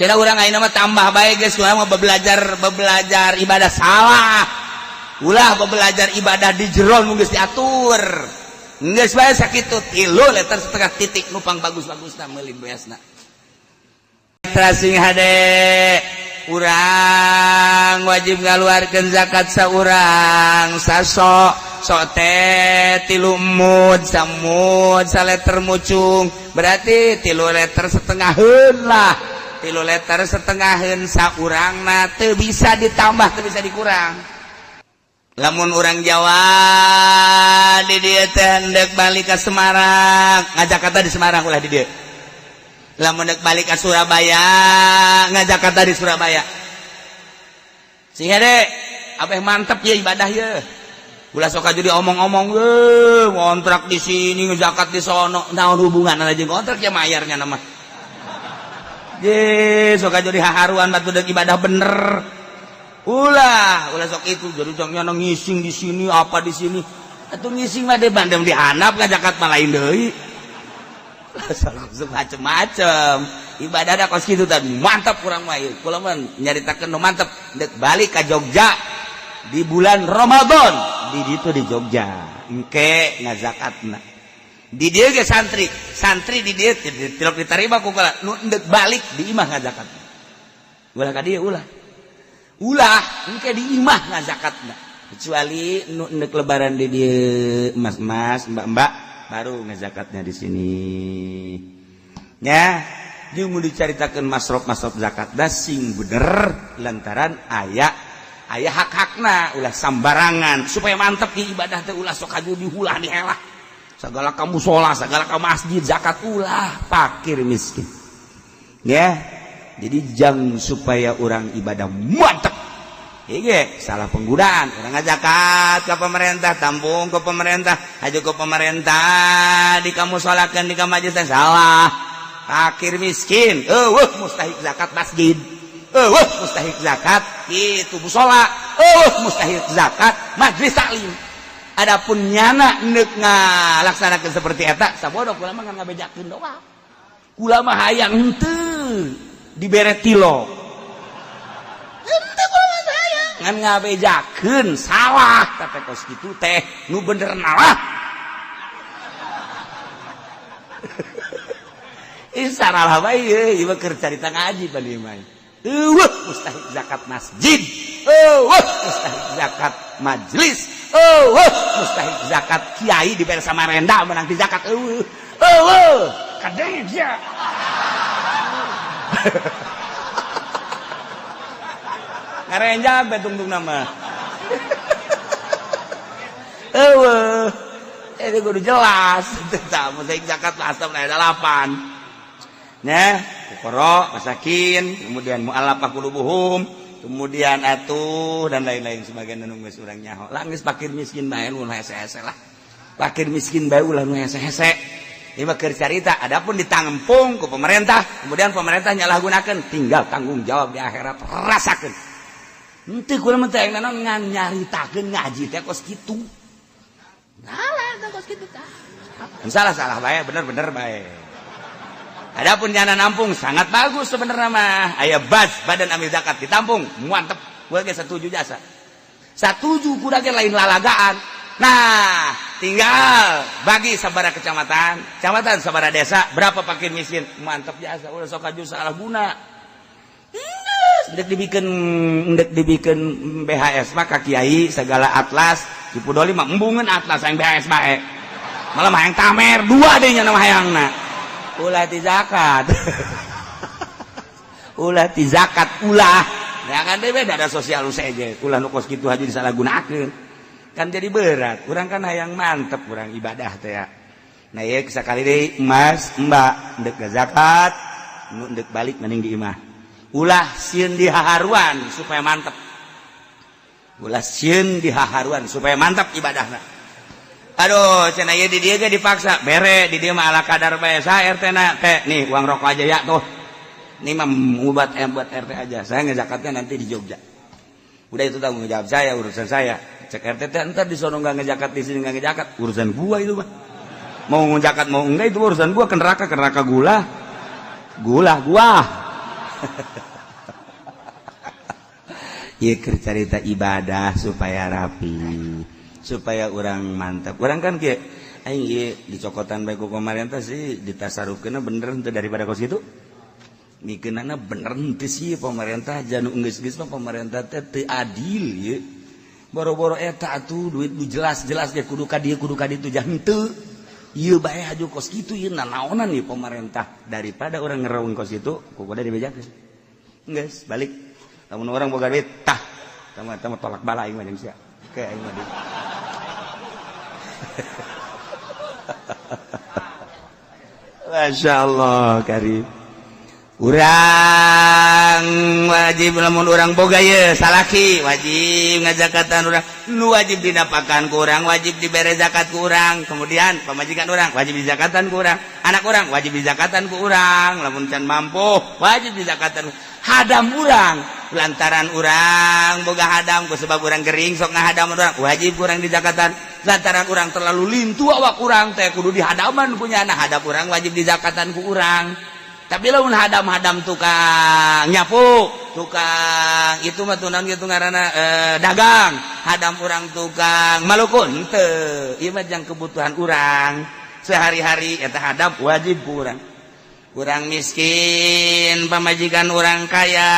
Cenah urang ayeuna mah tambah bae geus, urang mah belajar belajar ibadah salah. Ulah belajar ibadah di jero nu geus diatur. Geus bae sakitu 3,5 liter titik nu pang bagus-bagusna meuli beasna. Sing hade, urang wajib ngaluarkeun zakat saurang saso sok teh 3 mud, samud saleter mucung, berarti 3,5 liter lah, 3,5 liter saurangna, teu bisa ditambah, teu bisa dikurang. Lamun urang Jawa di dieu teh hendak balik ke Semarang, ngajakata di Semarang, ulah di dieu. Lamun dek balik ke Surabaya, ngajakata di Surabaya. Sehingga deh abeh mantep ya ibadah ya. Ulah sok jadi omong-omong, eh, ngontrak di sini, ngezakat di sono, naon hubungan aja ngontrak ya mayarnya nama. Ye, sok jadi haharuan batu dek ibadah bener. Ulah, ulah sok itu jadi jangan ngising di sini apa di sini. Atuh ngising mah de bandem di handap, ngajakat mah lain deui. Macem-macem ibadah ada kos kitu tadi, mantap kurang mah ieu. Kula mah nyaritakeun nu mantap dek balik ka Jogja di bulan Ramadan, di ditu di Jogja engke ngazakatna. Di dieu ge santri santri di dieu tilok diterima ku kula nu endek balik di imah ngazakatna. Ulah ka dieu, ulah ulah, engke di imah ngazakatna, kecuali nu endek lebaran di dieu, mas-mas, mbak-mbak, baru ngezakatnya di sini ya. Jeung mun dicaritakeun masrof-masrof zakat da sing bener, lantaran aya aya hak-hakna, ulah sambarangan supaya mantep di ibadah teh. Ulah sok aju dihulah dihelah segala ka musola, segala ka masjid zakat, ulah, fakir miskin ya. Jadi jang supaya orang ibadah mantep. Iya, salah penggunaan. Orang zakat ke pemerintah, tampung ke pemerintah, aja ke pemerintah, di kamu sholatkan di kamu aja salah. Fakir miskin, euweuh mustahik zakat masjid. Euweuh mustahik zakat itu musola, euweuh mustahik zakat majlis taklim. Adapun nyana neuk ngalaksanakeun seperti eta, sabodo kula mah ngabejakeun doang. Kula mah hayang henteu dibere tilo. Henteu, kula mah hayang ngan ngabejakeun salah, tapi kos kitu teh nu bener nalah. Ih, salah bae ieu, ieu keur carita ngaji bali mah. Euweuh mustahik zakat masjid. Euweuh mustahik zakat majlis. Euweuh mustahik zakat kiai dibere Samarinda menang di zakat euweuh. Euweuh, kadeng sia. Ngarenjak bae tungtung nama. Euweuh. Itu kudu jelas. Tah mustahik zakat asam delapan. Nah, fuqara, masakin, kemudian mu'allafah qulubuhum, kemudian atuh dan lain-lain sebagian nu geus urang nyaho. Lah geus fakir miskin bae nu hese-hese lah. Fakir miskin bae ulah nu hese-hese. Ini mah keur carita, adapun ditampung ku pemerintah, kemudian pemerintah nyalahgunakeun, tinggal tanggung jawab di akhirat rasakeun. Henteu, kula mah teh naon ngan nyaritakeun ngaji teh kos kitu. Salah teh kos kitu tah. Salah-salah bae, bener-bener bae. Adapun nyana nampung sangat bagus sebenarnya mah. Aya bas badan amil zakat ditampung, mantep. Gua ge setuju jasa. Satuju kuda ge lain lalagaan. Nah, tinggal bagi sabara kecamatan, kecamatan sabara desa, berapa fakir miskin, mantep jasa. Ulah sok aju salah guna. Ndek dibikin, ndek dibikin BHS mah ka kiai segala atlas, di Pudoli mah embungeun atlas yang BHS bae. Malah mah hayang tamer dua deh nya nama hayangna. Ulah ti zakat, ulah ti zakat, ulah ya kan deh beda ada sosial aja, ulah nu kos kitu aja disalahgunakeun kan jadi berat. Urang kan hayang mantep urang ibadah teh ya. Nah ya, sekali deui, mas mbak ndek zakat nu ndek balik mending di imah, ulah sieun di haharuan supaya mantep, ulah sieun di haharuan supaya mantap ibadahna. Aduh, cenah ieu di dieu ge dipaksa bere, di dieu mah ala kadar bae sa RT na teh, nih uang rokok aja ya tuh. Ini mah buat buat RT aja, saya ngezakatnya nanti di Jogja. Udah, itu tanggung jawab saya, urusan saya. Cek RT teh, ntar di sono nggak ngezakat, di sini nggak ngezakat, urusan gua itu mah. Mau ngezakat mau enggak itu urusan gua, ke neraka ke neraka gula gula gua. Ieu keur carita ibadah supaya rapi, supaya urang mantap. Urang kan kieu, aing ieu dicokotan bae ku pamarentah sih ditasarufkeunna bener henteu daripada kos kitu. Mikeunana bener henteu sih pamarentah janu geus-geus mah pamarentah teh teu adil ieu. Boro-boro eta atuh duit nu jelas-jelas ge kudu ka dieu kudu ka ditu jah henteu. Ieu bae haju kos kitu ieu nanaonan ieu pamarentah daripada urang ngeraung kos kitu ku kudu dibejakeun. Geus balik. Lamun orang boga duit tah tama tolak bala aing mah jeung sia. Ke aing mah. Masya Allah karim. Urang wajib lamun urang boga ye salaki wajib ngajakatan urang nu wajib dinapakan ku urang wajib dibere zakat ku urang, kemudian pamajikan urang wajib dizakatan ku urang, anak urang wajib dizakatan ku urang, lamun can mampu wajib dizakatan hadam urang lantaran urang boga hadam ku sebab urang gering sok ngahadam urang wajib urang dizakatan lantaran urang terlalu lintu awak urang teh kudu dihadaman punya nah hadam urang wajib dizakatan ku urang. Tapi lamun hadam-hadam tukang nyapu, tukang itu mah tuh naon kitu ngaranna dagang, hadam urang tukang malukun henteu. Ieu mah jang kebutuhan urang sehari-hari eta hadam wajib ku urang. Urang miskin, pamajikan urang kaya,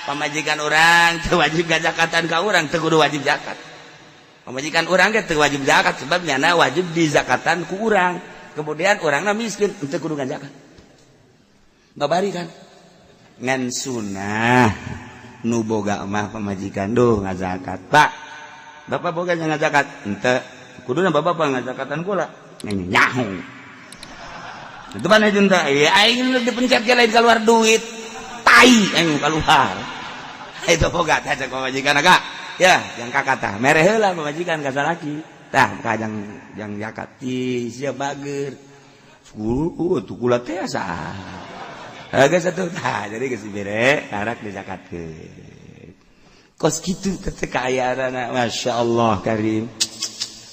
pamajikan urang teu wajib gazakatan ka urang, teu kudu wajib zakat. Pamajikan urang ge teu wajib zakat sebab nyana wajib dizakatan ku urang. Kemudian urangna miskin teu kudu ngazakat. Babari kan ngan sunah nu boga mah pamajikan duh ngazakat pak bapak boga ngazakat henteu kuduna bapak ngazakatan kula nyaho itu mana junta ya aing dipencet ge lain keluar duit tai aing keluar itu boga teh cek pamajikan agak ya yang kakak tah mere heula pamajikan ka salaki tah ka jang zakat ti sia bager tuh kula teh asa agak satu tah jadi geus dibere karak dizakatkeun kos kitu teh kaayaan Masya Allah karim.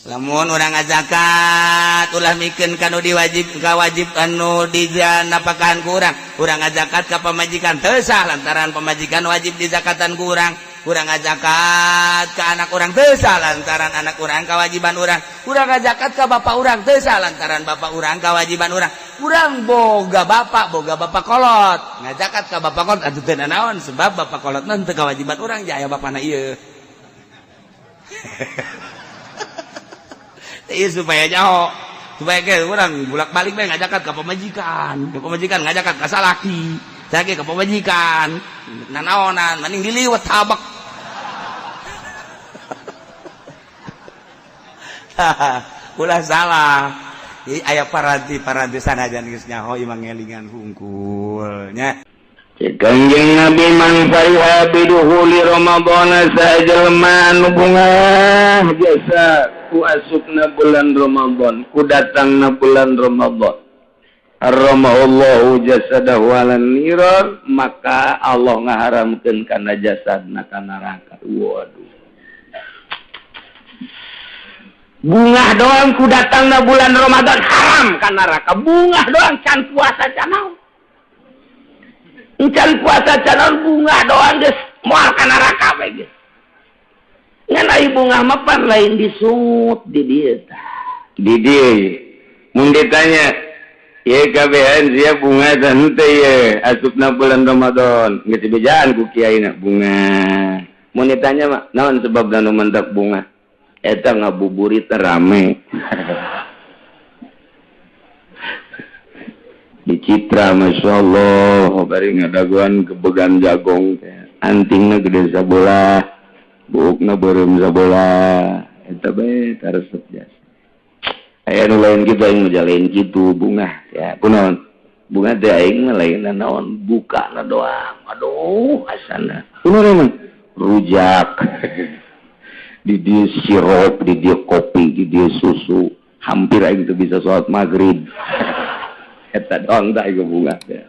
Lamun urang ngazakat ulah mikeun ka nu diwajib ka wajib anu dijanapakan ku urang, urang ngazakat ka pamajikan teu sah lantaran pamajikan wajib dizakatan ku urang, urang ngazakat ka anak urang teu sah lantaran anak urang kewajiban urang, urang ngazakat ka bapak urang teu sah lantaran bapak urang kewajiban urang, urang boga bapak kolot ngazakat ka bapak kolot atuh teu nanaon sebab bapak kolot mah teu kewajiban urang jaya bapana ieu. Ieu supaya nyaho supaya ke urang bolak-balik bae ngazakat ka pamajikan ngazakat ka salaki salaki ka pamajikan nanaonan mending diliwet tabak. Ulah salah. Jadi aya paranti-paranti sanajan geus nyaho imang ngelingan hungkul nya. Kanjeng Nabi man fariha biduhuli Ramadan sajelma nu bungah jasa ku asupna bulan Ramadan, ku datangna bulan Ramadan. Harramallahu jasadahu 'alan nirar, maka Allah ngaharamkeun kana jasadna ka neraka. Waduh. Bungah doang ku datangna bulan Ramadan haram ka neraka. Bungah doang can puasa can naon. Can puasa can naon bungah doang geus moal ka neraka bae geus. Ngan ai bungah mah pan lain disungut di dieu tah. Di dieu mun ditanya ye kabehan sia bunga teh henteu ye asupna bulan Ramadan geus dibejaan ku kiaina bunga. Mun ditanya mah naon sebabna nu mentak bunga? Eta ngabuburit rame. Di Citra Masya Allah bari ngadaguan kebegan jagong teh antingna gede sabola buukna beureum sabola eta bae taresep jasa. Aya nu lain kitu aing mah lain kitu bungah ya kunaon bunga teh aing mah lain naon bukana doang aduh asana kunaon emang rujak. Di dia sirup, di dia kopi, di dia susu, hampir aing teu bisa sholat maghrib. Eta doang tah aing bunga teh.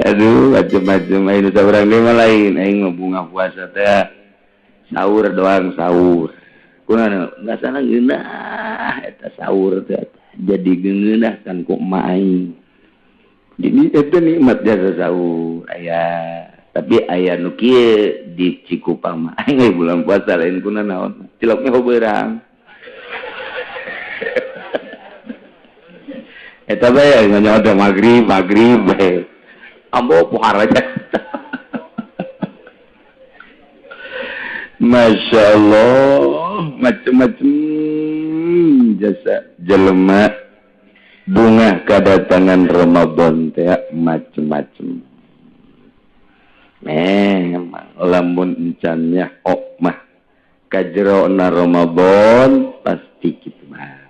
Aduh, macam-macam aing teh urang deui mah lain, aing mah bunga puasa teh sahur doang sahur. Kunaon ngasana ngeunah eta sahur teh jadi ngeunah kan ku emak aing. Jadi itu nikmat jasa sahur aya, tapi aya nu kieu di Cikupang mah aing bulan puasa lain kuna naon ciloknya hobeurang. Eta bae nganyoda magrib magrib bae ambo pohar aja. Masya Allah, macem-macem jasa jelema bunga kedatangan Ramadan teh macem-macem. Memang lamun encannya ok mah kajerona Ramadan pasti kitu mah.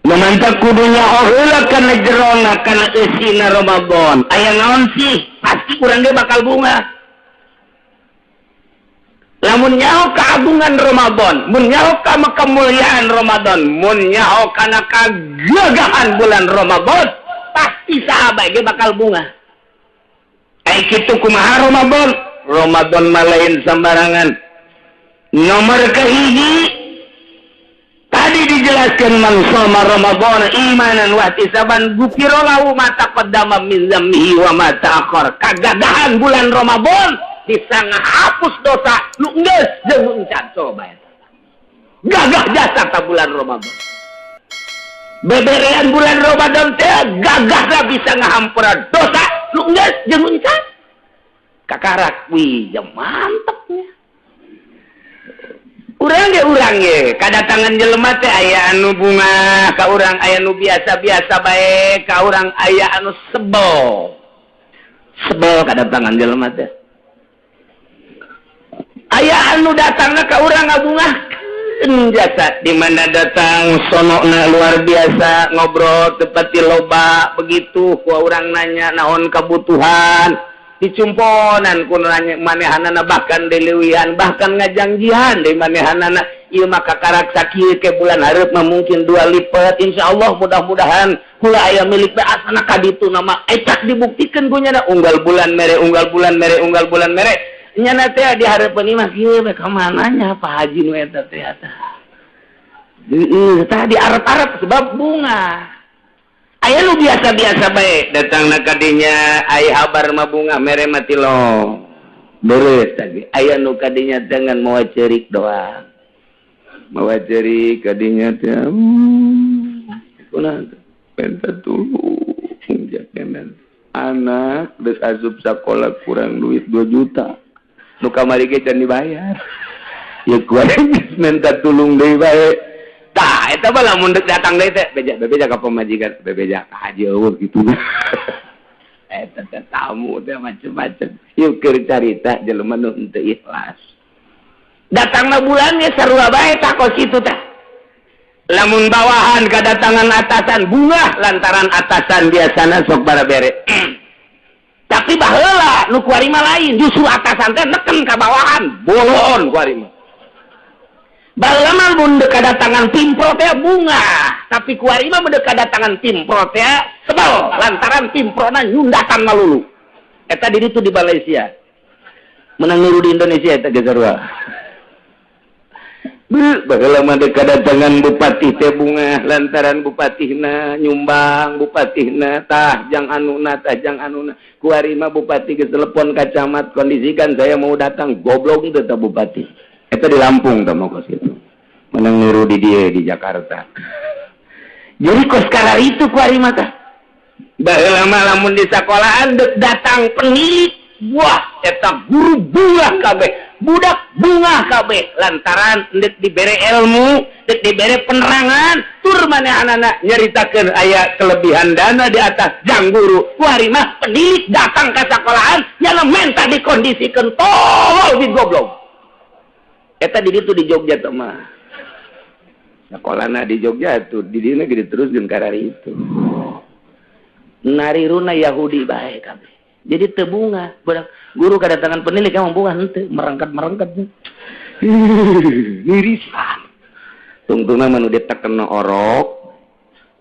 Memantap kudunya heula kana jerona kana eusina Ramadan. Aya naon sih? Pasti urang ge bakal bunga. Lamun nyaho keagungan Ramadan, mun nyaho ka kemuliaan Ramadan, mun nyaho kana kagagahan bulan Ramadan, pasti sahabat ge bakal bunga. Ai kitu kumaha Ramadan? Ramadan mah lain sembarangan. Nomor kahiji tadi dijelaskan man shoma Ramadan imanan wa ihtisaban gufira lahu ma taqaddama min dzambihi wa ma ta'akhkhar. Kagagahan bulan Ramadan bisa ngehapus dosa nu geus jeung nu encan. Coba eta gagah jasa ta bulan Ramadan. Beberean bulan Ramadan teh gagahna bisa ngahampura dosa nu geus jeung nu encan. Kakarak wih ya mantepnya. Urang ge kadatangan jelema teh aya anu bunga ka urang, aya anu biasa-biasa bae ka urang, aya anu sebel. Sebel kadatangan jelema teh. Aya anu datangna ka urang ngabungahkeun jasa, di mana datang sonokna luar biasa ngobrol tepati loba begitu ku urang nanya naon kebutuhan dicumponan ku nanya manehanana bahkan dileuwihan bahkan ngajangjihan di manehanana ieu mah kakarak sakieu ke bulan hareup mah mungkin 2 lipat insyaallah mudah-mudahan kula aya milik teh asana ka ditu nama ecak dibuktikeun ku nya unggal bulan mere unggal bulan mere unggal bulan mere nyana teh di hareupeun imah kieu we ka mana nya Pak Haji nu eta teh eta. Heueuh tah di arep-arep sebab bunga. Aya nu biasa-biasa bae datangna ka dinya aya habar mah bunga mere mah tilong. Beres tadi aya nu ka dinya dengan mawa ceurik doang. Mawa ceurik ka dinya teh kunaon minta tulung jakenan. Anak geus asup sakola kurang duit 2 juta. Nu kamari ge can dibayar. Ya kuat minta tulung deui bae. Tah eta mah lamun deuk datang deui teh beja bebeja ka pamajikan, bebeja ka haji eueuh kitu. Eta teh tamu teh macem-macem. Yeuh keur carita jelema nu henteu ikhlas. Datangna bulan ge sarua bae tah kos kitu tah. Lamun bawahan kadatangan atasan bunga lantaran atasan biasana sok barabere. Tapi baheula nu kuari mah lain, justru atasan teh neken ka bawahan, bolon kuari mah. Baheula mah mun deuk kadatangan pimpro teh bunga, tapi kuari mah mun deuk kadatangan pimpro teh sebel lantaran pimprona nyundatan malulu. Eta di ditu di Malaysia. Menang niru di Indonesia eta ge sarua. Baheula mah deuk kadatangan bupati teh bunga lantaran bupatihna nyumbang, bupatihna tah jang anuna tah jang anuna. Kuari mah bupati geus telepon ka camat, kondisikan saya mau datang, goblok teh tah bupati. Eta di Lampung tah mah kos kitu. Menang niru di dieu di Jakarta. Jadi kos karar itu kuari mah tah. Baheula mah lamun di sakolahan deuk datang penilik, wah eta guru bunga kabeh, budak bunga kabeh lantaran deuk dibere ilmu, deuk dibere penerangan, tur manehanana nyaritakeun aya kelebihan dana di atas jang guru. Kuari mah penilik datang ka sakolahan nyana menta dikondisikeun tolol bin goblok. Eta di ditu di Jogja teh mah. Sakolana di Jogja tuh di dieu ge diteruskeun karari itu. Nariruna Yahudi bae kabeh. Jadi teu bunga, budak guru kedatangan penilik emang bunga henteu, merangkat-merangkat. Irisan. Tungtungna mah nu ditekena orok,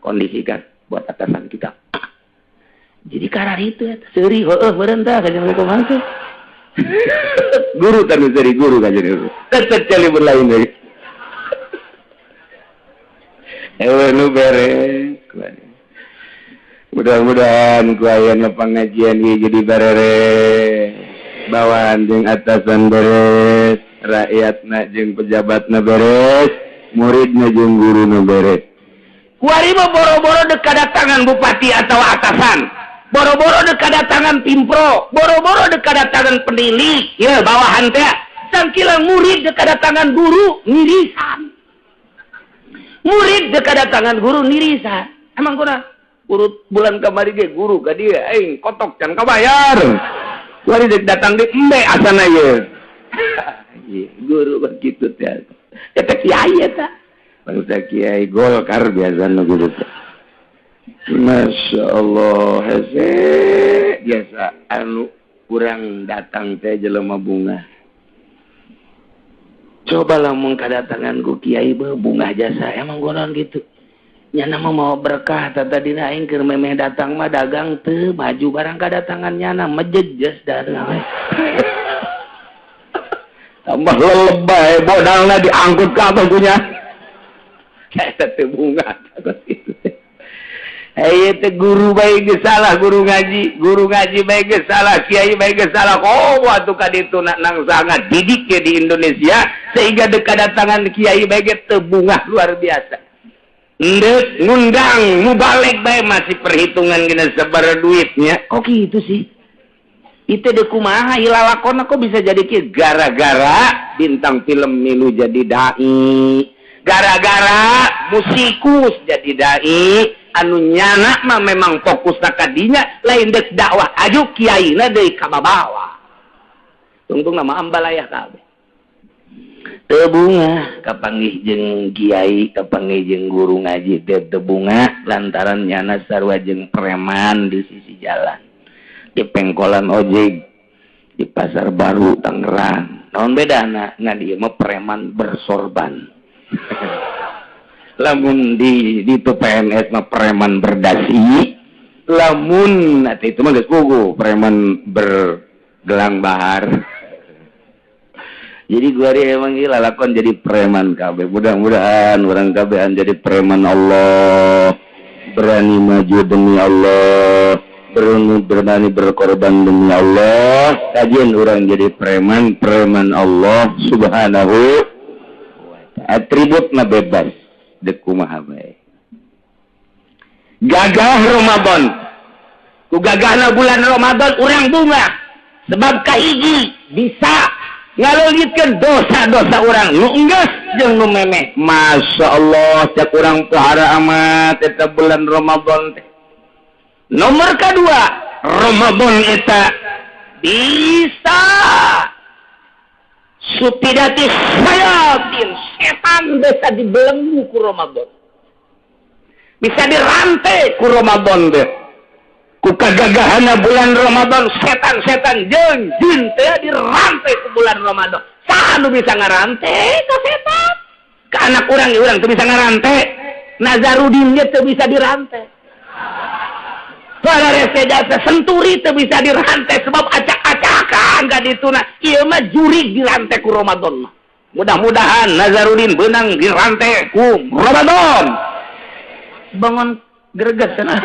kondisikan buat atasan kita. Jadi karar itu ya, seuri heueuh meureun tah kajian kumaha teh. Guru kan seuri guru kajian itu. Tetep cali berlain deui. Ewe nu beres. Mudah-mudahan ku ayana pengajian ieu jadi bareres, bawahan jeung atasan beres, rakyatna jeung pejabatna beres, muridna jeung guruna beres. Kuari mah boro-boro dek kadatangan bupati atau atasan, boro-boro dek kadatangan pimpro, boro-boro dek kadatangan penilik, ya bawahan teh sangkila murid dek kadatangan guru nirisan, murid dek kadatangan guru nirisan. Emang kuna urut bulan kamari ge guru ka dieu aing kotok can kabayar. Kuari dek datang di embe asana ye. Guru begitu teh. Eta kiai eta. Bangsa kiai Golkar biasa nu gitu teh. Masya Allah, hese biasa anu kurang datang teh jelema bunga. Coba lamun kadatangan ku kiai bungah jasa, emang gonon gitu. Nyana mah mau berkah tadina aing keur memeh datang mah dagang teu maju barang kadatangan nyana mejejes dagang. Tambah lelebay modalna diangkut ka abah punya. Eta teh bunga gitu. Hei teh guru bae geus salah guru ngaji bae geus salah, kiai bae geus salah. Oh, atuh ka ditu nang sangat didik ya di Indonesia sehingga dek kadatangan kiai bae ge teu bungah luar biasa. Ndek ngundang mubalig bae masih perhitungan gina sabar duitnya. Kok gitu sih? Itu dek kumaha ilalakona kok bisa jadi kieu? Gara-gara bintang film milu jadi dai, gara-gara musikus jadi dai. Anu nyana mah memang fokus kadinya lain dek dakwah aju kiaina deui kababawa. Tungtung nama ambalayah kabeh. Teu bungah kapanggih jeung kiai, kapanggih jeung guru ngaji teh teu bungah lantaran nyana sarua jeung preman di sisi jalan, di pengkolan ojek, di Pasar Baru Tangerang. Naon bedana? Ngan ieu mah preman bersorban. Lamun di itu PNS mah preman berdasi, lamun nanti itu mah geus puguh preman bergelang bahar. Jadi gua emang gila lakon jadi preman kabeh. Mudah-mudahan orang kabehan jadi preman Allah, berani maju demi Allah, berani berani berkorban demi Allah. Kajian orang jadi preman, preman Allah Subhanahu wa ta'ala. Atributna bebas dek kumaha bae. Gagah Ramadan. Ku gagahna bulan Ramadan urang bunga. Sebab kahiji bisa ngaleuitkeun dosa-dosa urang nu enggeus jeung nu memeh. Masya Allah, cek urang pohara amat eta bulan Ramadan teh. Nomor kedua, Ramadan eta bisa supidati sayatin, setan bisa dibelenggu ku Ramadan, bisa dirantai ku Ramadan deh. Ku kagagahana bulan Ramadan setan-setan jeung jin teh dirantai ku bulan Ramadan. Saha nu bisa ngarantai ka setan? Ka anak urang ge urang teu bisa ngarantai. Nazarudin ge teu bisa dirantai. Para jasa Senturi teu bisa dirantai sebab acak-acakan ka dituna. Ieu mah jurig dirantai ku Ramadan mah. Mudah-mudahan Nazarudin beunang dirantai ku Ramadan. Bangun greget cenah.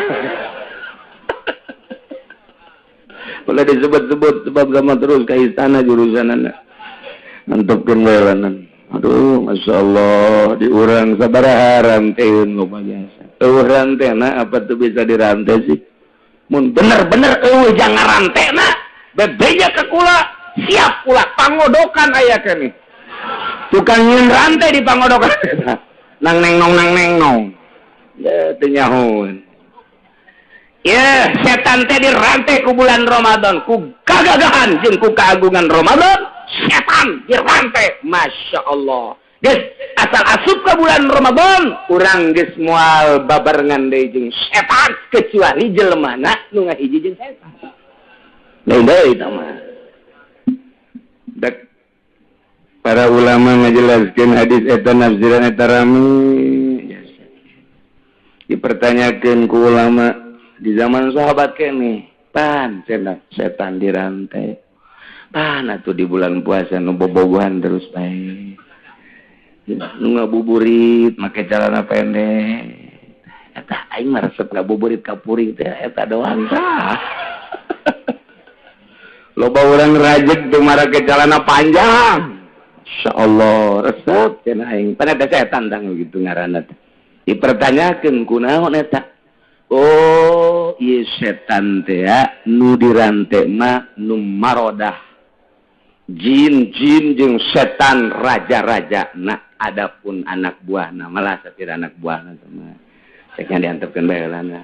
Boleh disebut-sebut sebab sama terus ke istana jurusanana. Mantepkeun bae lanan. Aduh, Masya Allah, diurang sabaraha ranteun loba jasa. Eueuh rantena apa tuh bisa dirantai sih? Mun bener-bener eueuh jangan rantena, bebeja ke kula, siap kula pangodokan aya keneh. Tukang nyeun rantai di pangodokan. Nang neng nong nang neng nong. Ya teu nyahoeun. Ya, setan teh dirantai ku bulan Ramadan, ku gagagahan jeung ku keagungan Ramadan, setan dirantai. Masya Allah. Geus, asal asup ke bulan Ramadan, urang geus moal babarengan deui jeung setan kecuali jelemana nu ngahiji jeung setan. Lain deui eta mah. Dek para ulama ngajelaskeun hadis eta nafsiran eta rame. Dipertanyakeun ku ulama di zaman sahabat kene, pan cenah setan dirantai. Pan atuh di bulan puasa nu bobogohan terus bae. Nu ngabuburit make celana pendek. Eta aing mah resep ngabuburit ka puring teh eta doang tah. Loba urang rajeg teu marake celana panjang. Insyaallah resep cenah aing. Pan eta setan tang gitu ngaranna teh. Dipertanyakeun kunaon eta? Oh, ieu setan teh ya, nu dirante mah nu marodah. Jin-jin jeung setan raja-raja. Nah, adapun anak buahna malah sapir anak buahna mah. Ceknya diantepkeun bae heulana.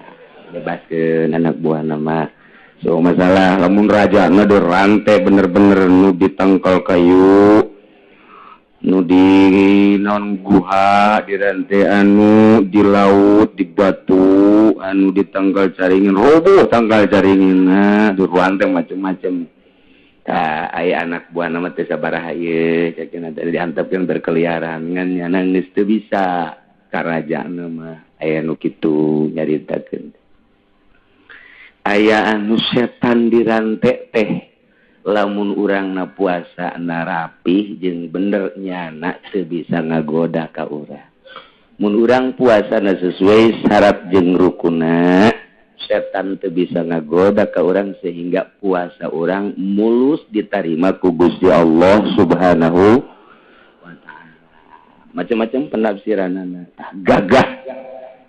Bebaskeun anak buahna mah. So masalah lamun raja na dirante bener-bener nu ditangkal kayu, nu di non guha dirante, anu di laut di batu, anu di tangkal caringin roboh tangkal caringin, nah dirante macem-macem. Tah aya anak buah nama teh sabaraha ieu cekna teh diantepkeun berkeliaran ngan nyana geus teu bisa ka raja mah. Aya nu kitu nyaritakeun, aya anu setan dirante teh lamun urang na puasa na rapih jeung bener nyana teu bisa ngagoda ka urang. Mun urang puasa na sesuai syarat jeung rukuna, setan teu bisa ngagoda ka urang sehingga puasa urang mulus diterima ku Gusti Allah Subhanahu wa Ta'ala. Macam-macam penafsiranana. Gagah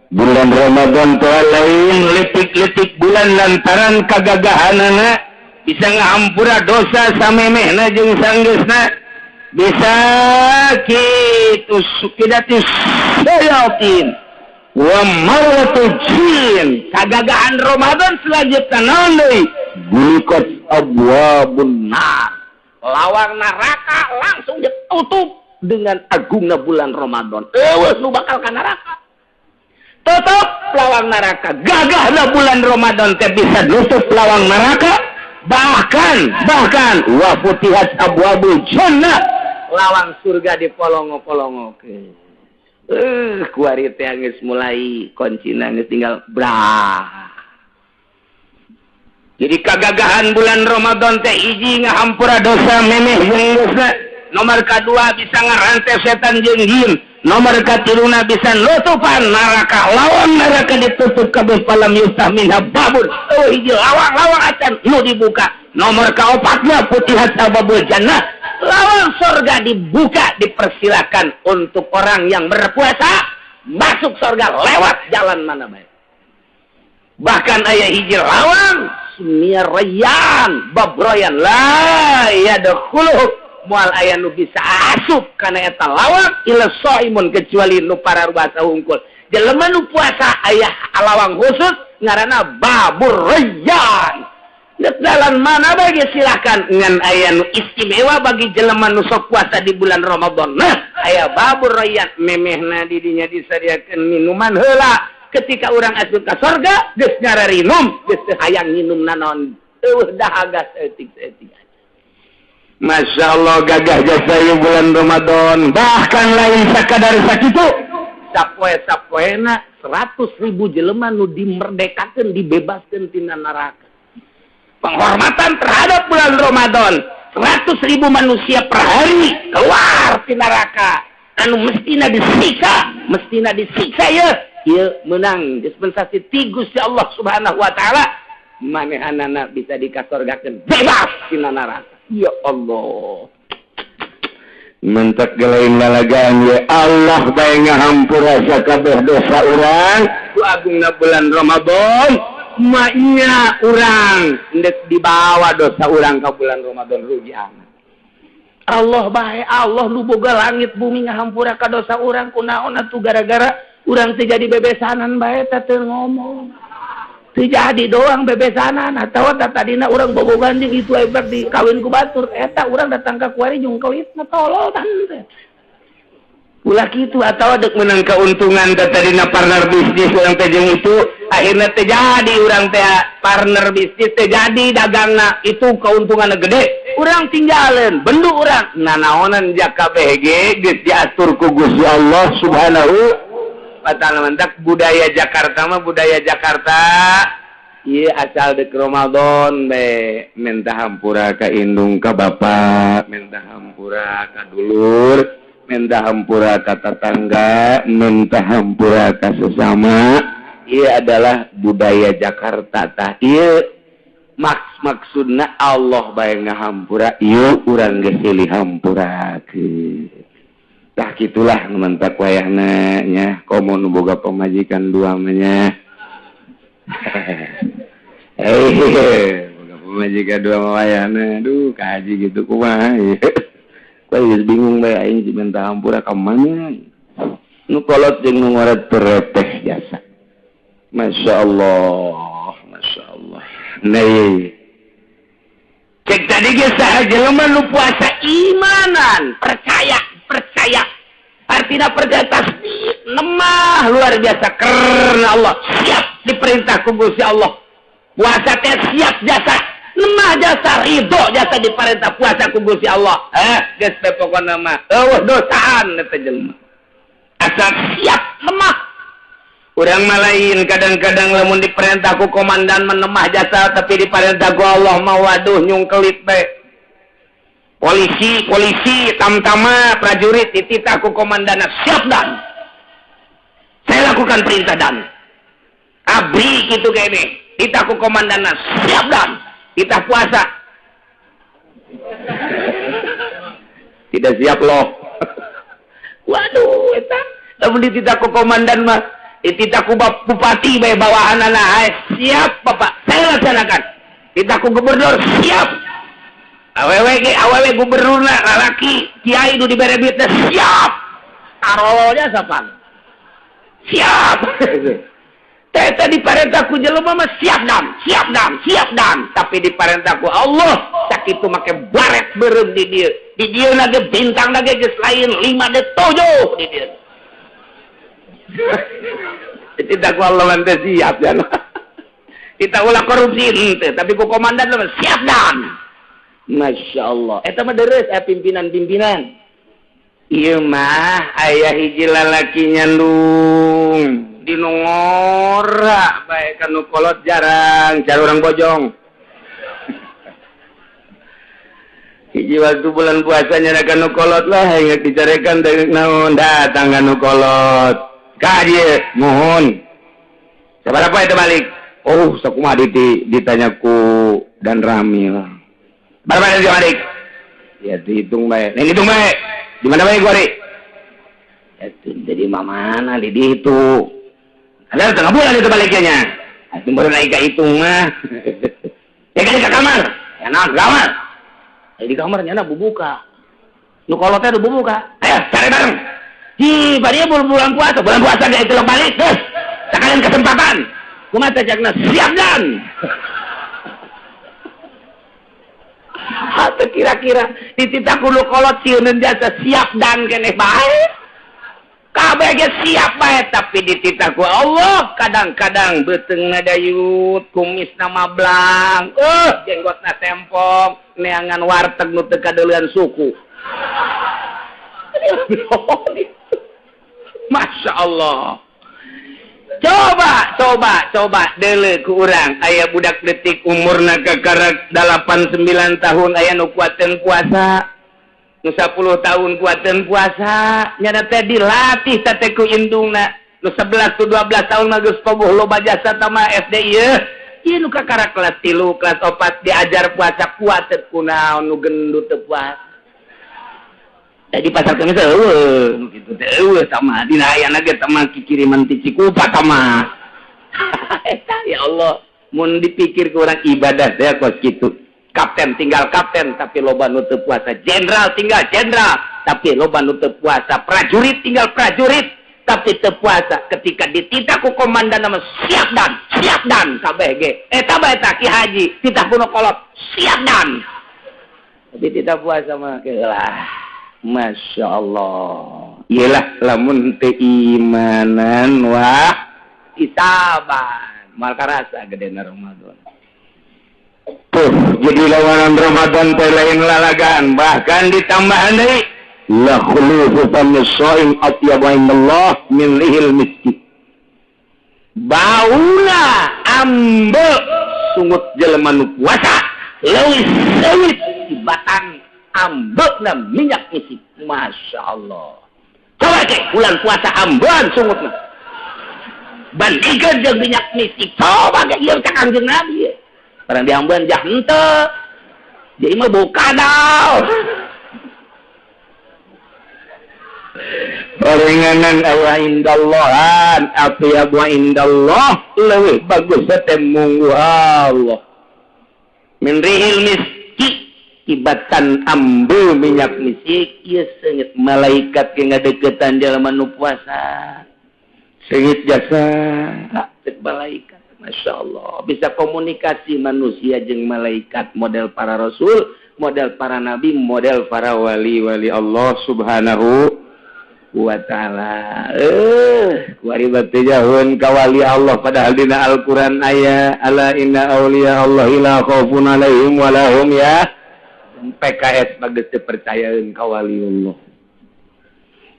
bulan Ramadan teh lain letik-letik bulan lantaran kagagahanana bisa ngahampura dosa samemehna jeung sanggeusna, bisa kitu sukidatis sayatin wa marwatu jin. Kagagahan Ramadan selanjutnya naon deui? Bulikat abwabun nar, lawang neraka langsung ditutup dengan agungna bulan Ramadan. Eueuh nu bakal ka neraka, tutup lawang neraka. Gagahna bulan Ramadan teh bisa nutup lawang neraka, bahkan bahkan wa futihat abwabul jannah, lawang surga dipolongo-polongo. Kuari teh geus mulai kuncina geus tinggal brah. Jadi kagagahan bulan Ramadan teh hiji ngahampura dosa memeh jeung geusna, nomor kedua bisa ngarante setan jeung jin, nomor katiluna bisa nutupan neraka, lawang neraka ditutup kabeh, falam yuftah minha babun, oh hiji lawang-lawang acan nu dibuka. Nomor kaopatnya futihat abwabul jannah, lawang surga dibuka, dipersilakan untuk orang yang berpuasa masuk surga lewat jalan mana baik. Bahkan aya hiji lawang summiya Rayyan, bab Royan, la yadkhuluhu, moal aya nu bisa asup kana eta lawang illa shaimun, kecuali nu pararuasa hungkul. Jelema nu puasa aya lawang khusus ngaranna Babur Rayyan. Jalan mana bagi silakan, ngan aya nu istimewa bagi jelema nu sok puasa di bulan Ramadan. Nah, aya Babur Rayyan, memehna di dinya disadiakeun minuman heula. Ketika urang asup ka sorga geus ngararinum, geus teu hayang nginum naon, eueuh dahaga saeutik-saeutik. Masya Allah, gagah jasa ieu bulan Ramadan. Bahkan lain sakadar sakitu, sapoe sapoena 100.000 jelema nu dimerdekakeun, dibebaskeun tina neraka. Penghormatan terhadap bulan Ramadan, 100.000 manusia per hari keluar di neraka anu mestina disiksa, mestina disiksa ya. Ieu menang dispensasi ti Gusti Allah Subhanahu wa Taala, manehanana bisa dikasorgakeun, bebas tina neraka. Ya Allah, mentak lain lalagaan ya, Allah bae ngahampura sakabeh dosa urang ku agungna bulan Ramadan. Maknya urang ndek dibawa dosa urang ke bulan Ramadan, rugi amat. Allah bae, Allah nu boga langit bumi ngahampura ka dosa urang, kunaon atuh gara-gara urang teu jadi bebesanan bae teh teu ngomong, teu jadi doang bebesanan atawa tadina urang bobogan jeung itu hebat di kawin ku batur eta urang datang ka kuari jeung kawitna tolol tah teh. Ulah kitu, atau dek menang keuntungan teh tadina partner bisnis urang teh jeung itu, akhirnya teh jadi urang teh partner bisnis teh jadi dagangna itu keuntunganna gede, urang tinggalin bendu urang nanaonan. Jaka BG geus diatur ku Gusti Allah Subhanahu wa Ta'ala. Mentak budaya Jakarta mah, budaya Jakarta. Iya, asal dek Ramadan be minta hampura ka indung ka bapak, minta hampura ka dulur, minta hampura ka tetangga, minta hampura ka sesama. Ieu adalah budaya Jakarta tah ieu maksudna Allah bae ngahampura ieu urang geus silih hampurakeun. Tah kitulah nu mantak wayahna nya komo nu boga pamajikan dua mah nya. Boga pamajikan dua mah wayahna aduh kahaji gitu kumaha ieu. Geus bingung bae aing si minta hampura ka mana. Nu kolot jeung nu ngoret terepeh jasa. Masya Allah, Masya Allah. Nih, cek tadi ge saha jelema nu puasa imanan, percaya, percaya. Artinya percaya tasdik, lemah luar biasa karena Allah. Siap diperintah ku Gusti Allah. Puasa teh siap jasa, lemah jasa, ridho jasa diperintah puasa ku Gusti Allah. Geus teh pokona mah eueuh dosaan eta jelema. Asal siap lemah. Urang mah lain kadang-kadang lamun diperintah ku komandan menemah jasa tapi diperintah ku Allah mah waduh nyungkelit bae. Polisi, polisi, tamtama, prajurit dititah ku komandan siap dan. Saya lakukan perintah dan. Abri gitu kene. Titah ku komandan siap dan. Titah puasa. Tidak siap loh. Waduh eta lamun dititah ku komandan mah dititah ku bupati bae bawahanana siap bapak saya laksanakan. Titah ku gubernur siap. Awewe ge awewe gubernurna lalaki kiai nu dibere duitna siap. Tarolnya sapan. Siap. Teh diparentah ku jelema mah siap dam, siap dam, siap dam, tapi diparentah ku Allah sakitu make baret beureum di dieu. Di dieu na ge bintang na ge geus lain 5 de 7 di dieu. Tidak ku Allah mah teh siap ya. Kita ulah korupsi henteu, tapi ku komandan mah siap dan. Masya Allah. Eta mah deres aya pimpinan-pimpinan. Ieu mah aya hiji lalaki nyandung di nu ngora bae ka nu kolot jarang cara urang bojong. Hiji waktu bulan puasa nyana ka nu kolot lah ingat dicarekan dari naon datang ka nu kolot. Ka dieu muhun. Sabaraha eta balik? Oh, sakumaha ditanya ku dan rami lah. Berapa itu balik? Ya dihitung bae. Nih hitung bae. Di mana bae gua, Ri? Ya jadi mana di dihitung. Ada setengah bulan itu baliknya. Itu baru naik ke hitung mah. Ya kan ke kamar. Ya nah, ke kamar. Ya, di kamar nyana bubuka. Nu kolotnya udah bubuka. Ayo cari bareng. Hi, bari bulan puasa, bulan puasa gak itu balik. Terus sekalian kesempatan. Kumaha teh cakna siap dan. Hati kira-kira dititah kudu kolot sieuneun jasa siap dan keneh bae. Kabeh ge siap bae tapi dititah ku Allah kadang-kadang beuteungna dayut, kumisna mablang, jenggotna tempong, neangan warteg nu teu kadeulean suku. Masya Allah. Coba deuleu ku urang aya budak detik umurna kakarak 8 9 tahun aya nu kuateun puasa. Nu 10 tahun kuateun puasa, nyana teh dilatih teh ku indungna. Nu 11 tu 12 tahun mah geus pogoh loba jasa tama SD ieu. Ieu nu kakarak kelas 3, kelas 4 diajar puasa kuateun kunaon nu gendut teu puasa. Di pasar kemis eueuh nu kitu teh eueuh sama dina ayana ge tama kikiriman ti Cikupa tama. Eta ya Allah, mun dipikir ku urang ibadah teh kos kitu. Kapten tinggal kapten tapi loba nu teu puasa, jenderal tinggal jenderal tapi loba nu teu puasa, prajurit tinggal prajurit tapi teu puasa. Ketika dititah ku komandan mah siap dan kabeh ge. Eta bae tah Ki Haji titah ku nu kolot siap dan. Tapi tidak puasa mah lah. Masya Allah. Iyalah lamun teu imanan wah itaban mal karasa gedena Ramadan. Tuh jadi lawanan Ramadan teh lain lalagan bahkan ditambahan deui la khulufu famis shaim atyabu indallah min rihil miski. Bauna ambe sungut jelema nu puasa leuwih seuit tibatan ambekna minyak isi. Masya Allah. Coba ke bulan puasa ambean sungutna. Bandingkeun jeung minyak misik. Coba ge ieu cak Kangjeng Nabi. Barang diambeun jah henteu. Jadi mah bau kadal. Orenganan awa indallahan atyabu indallah leuwih bagus teh munggu Allah. Min rihil miski tibatan ambu minyak misik ieu seungit malaikat ge ngadeukeutan jalma nu puasa. Seungit jasa cek malaikat. Masya Allah, bisa komunikasi manusia jeung malaikat model para rasul, model para nabi, model para wali-wali Allah subhanahu wa ta'ala. Kuari batu jahun ka wali Allah padahal dina Al-Qur'an aya ala inna auliya Allah la khaufun alaihim wa lahum ya. PKS bagus teu percayaeun ka wali Allah.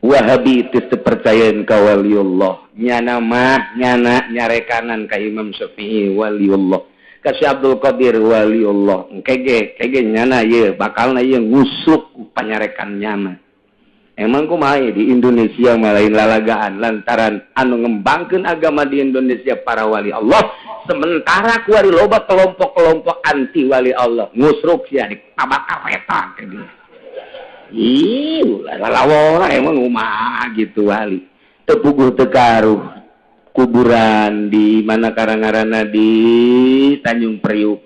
Wahabi teu percayaeun ka wali Allah. Nyana mah nyana nyarekanan ka Imam Syafi'i waliullah, ka Syekh Abdul Qadir waliullah. Kege kege nyana ieu bakalna ieu ngusuk panyarekan nyana. Emang kumaha di Indonesia mah lain lalagaan lantaran anu ngembangkeun agama di Indonesia para wali Allah, sementara kuari loba kelompok-kelompok anti wali Allah ngusruk sia ditabak kareta kege. Ih, lalawora emang kumaha gitu wali. Tepuguh tekaruh kuburan di mana karangarana di Tanjung Priuk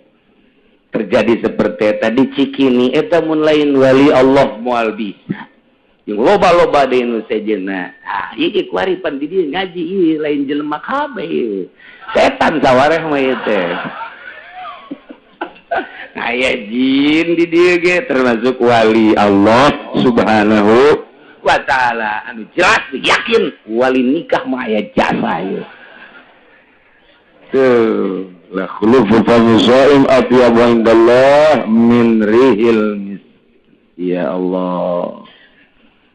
terjadi seperti eta di Cikini eta mun lain wali Allah moal bisa. Jeung loba-loba di nu sejenna. Ah, ieu kuari pan di dieu ngaji ieu lain jelema kabeh. Setan sawareh mah ieu teh. Aya jin di dieu ge termasuk wali Allah subhanahu wa ta'ala anu jelas yakin wali nikah mah aya jasa ieu. Tuh, la khulufu fami shaim atyabu indallah min rihil mis. Ya Allah.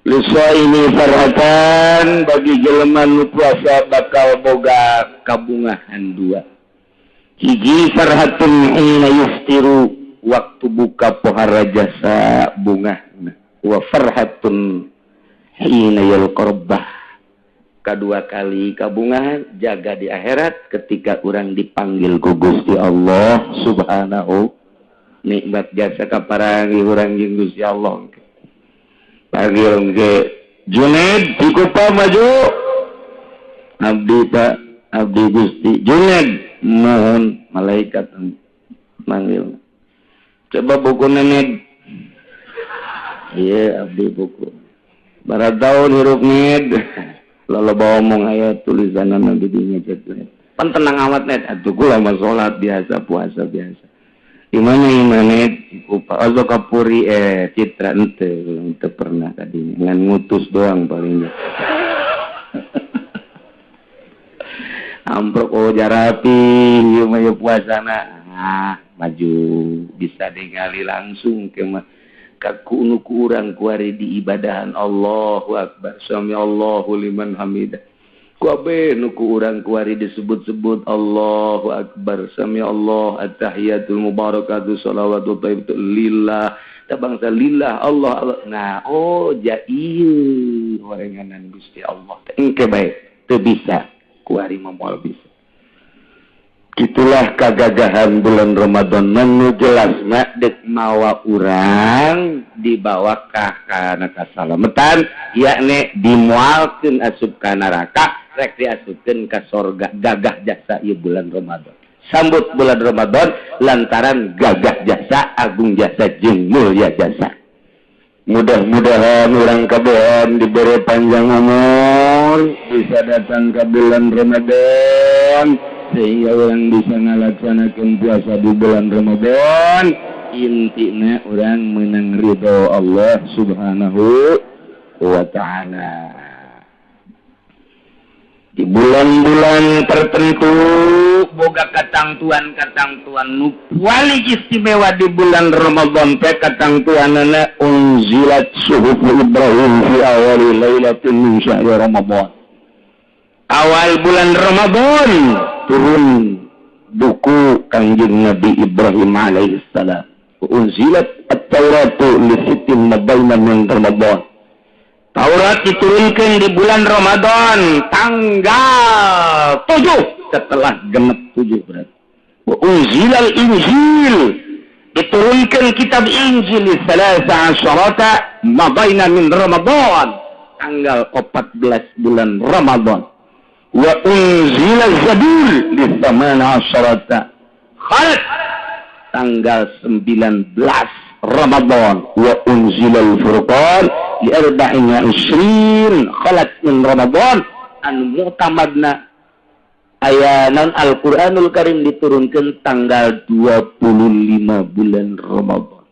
Lisaimi farhatan bagi jelema nu puasa bakal boga kabungahan dua. Hiji farhatun hina yuftiru waktu buka pohara jasa bungahna. Wa farhatun hina yalqarbah kedua kali kabungahan jaga di akhirat ketika urang dipanggil ku Gusti Allah subhanahu nikmat jasa kaparangi urang jeung Gusti Allah. Panggil ke Junaid Cikupa maju abdi Pak abdi Gusti Junaid mohon malaikat manggil coba buku nenek iya abdi buku barat tahun hirup ned lalu bawa omong aya tulisan nabi di ngecet pan tenang amat ned atuh kula mah salat biasa puasa biasa imana imanet Cikupa ozo kapuri citra ente pernah tadinya ngan ngutus doang palingnya amprok oh jarapi ieu mah ieu puasana ah maju bisa ningali langsung ke mah kaku nu ku urang kuari di ibadahan Allahu akbar sami Allahu liman hamidah kuabe nu ku urang kuari disebut-sebut Allahu akbar sami Allah at-tahiyatul mubarakatuh shalawatu thayyibatu lillah ta bangsa lillah Allah, Allah. Nah oh ja ieu orenganan Gusti Allah engke bae teu bisa kuari mah moal bisa. Itulah kagagahan bulan Ramadan nu jelas mah deuk mawa urang dibawa ka kana kasalametan yakni dimualkeun asup ka neraka rek diasupkeun ka sorga gagah jasa ieu bulan Ramadan. Sambut bulan Ramadan lantaran gagah jasa agung jasa jeung mulya jasa. Mudah-mudahan urang kabehan diberi panjang umur bisa datang ke bulan Ramadan sehingga orang bisa ngalaksanakan puasa di bulan Ramadan. Intinya orang menang ridho Allah subhanahu wa ta'ala. Di bulan-bulan tertentu boga katangtuan-katangtuan nu paling istimewa di bulan Ramadan teh katangtuanana unzilat suhuf Ibrahim fi awali lailatin min syahri Ramadan. Awal bulan Ramadan turun buku Kangjeng Nabi Ibrahim alaihissalam. Unzilat at-Tauratu li sittin mabaina min Ramadan. Taurat diturunkan di bulan Ramadan tanggal 7 setelah genep 7 berarti. Wa unzilal Injil, diturunkan kitab Injil salasa asyarata madaina min Ramadan, tanggal 14 bulan Ramadan. Wa unzilal Zabur di thamana asyarata khalat, tanggal 19 Ramadan. Wa unzilal Furqan li arba'in wa isrin khalat min Ramadan. Anu mu'tamadna aya non Al-Qur'anul Karim diturunkan tanggal 25 bulan Ramadan.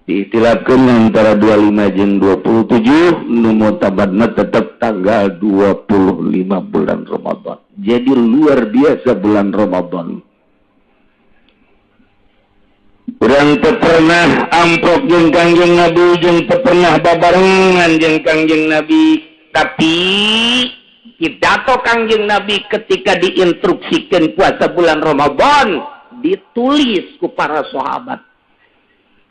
Diitilafkeun antara 25 jeung 27, nu mu'tamadna tetap tanggal 25 bulan Ramadan. Jadi luar biasa bulan Ramadan. Urang teu pernah amprok jeung Kangjeng Nabi, jeung teu pernah babarengan jeung Kangjeng Nabi, tapi pidato Kangjeng Nabi ketika diinstruksikan puasa bulan Ramadan ditulis ku para sahabat,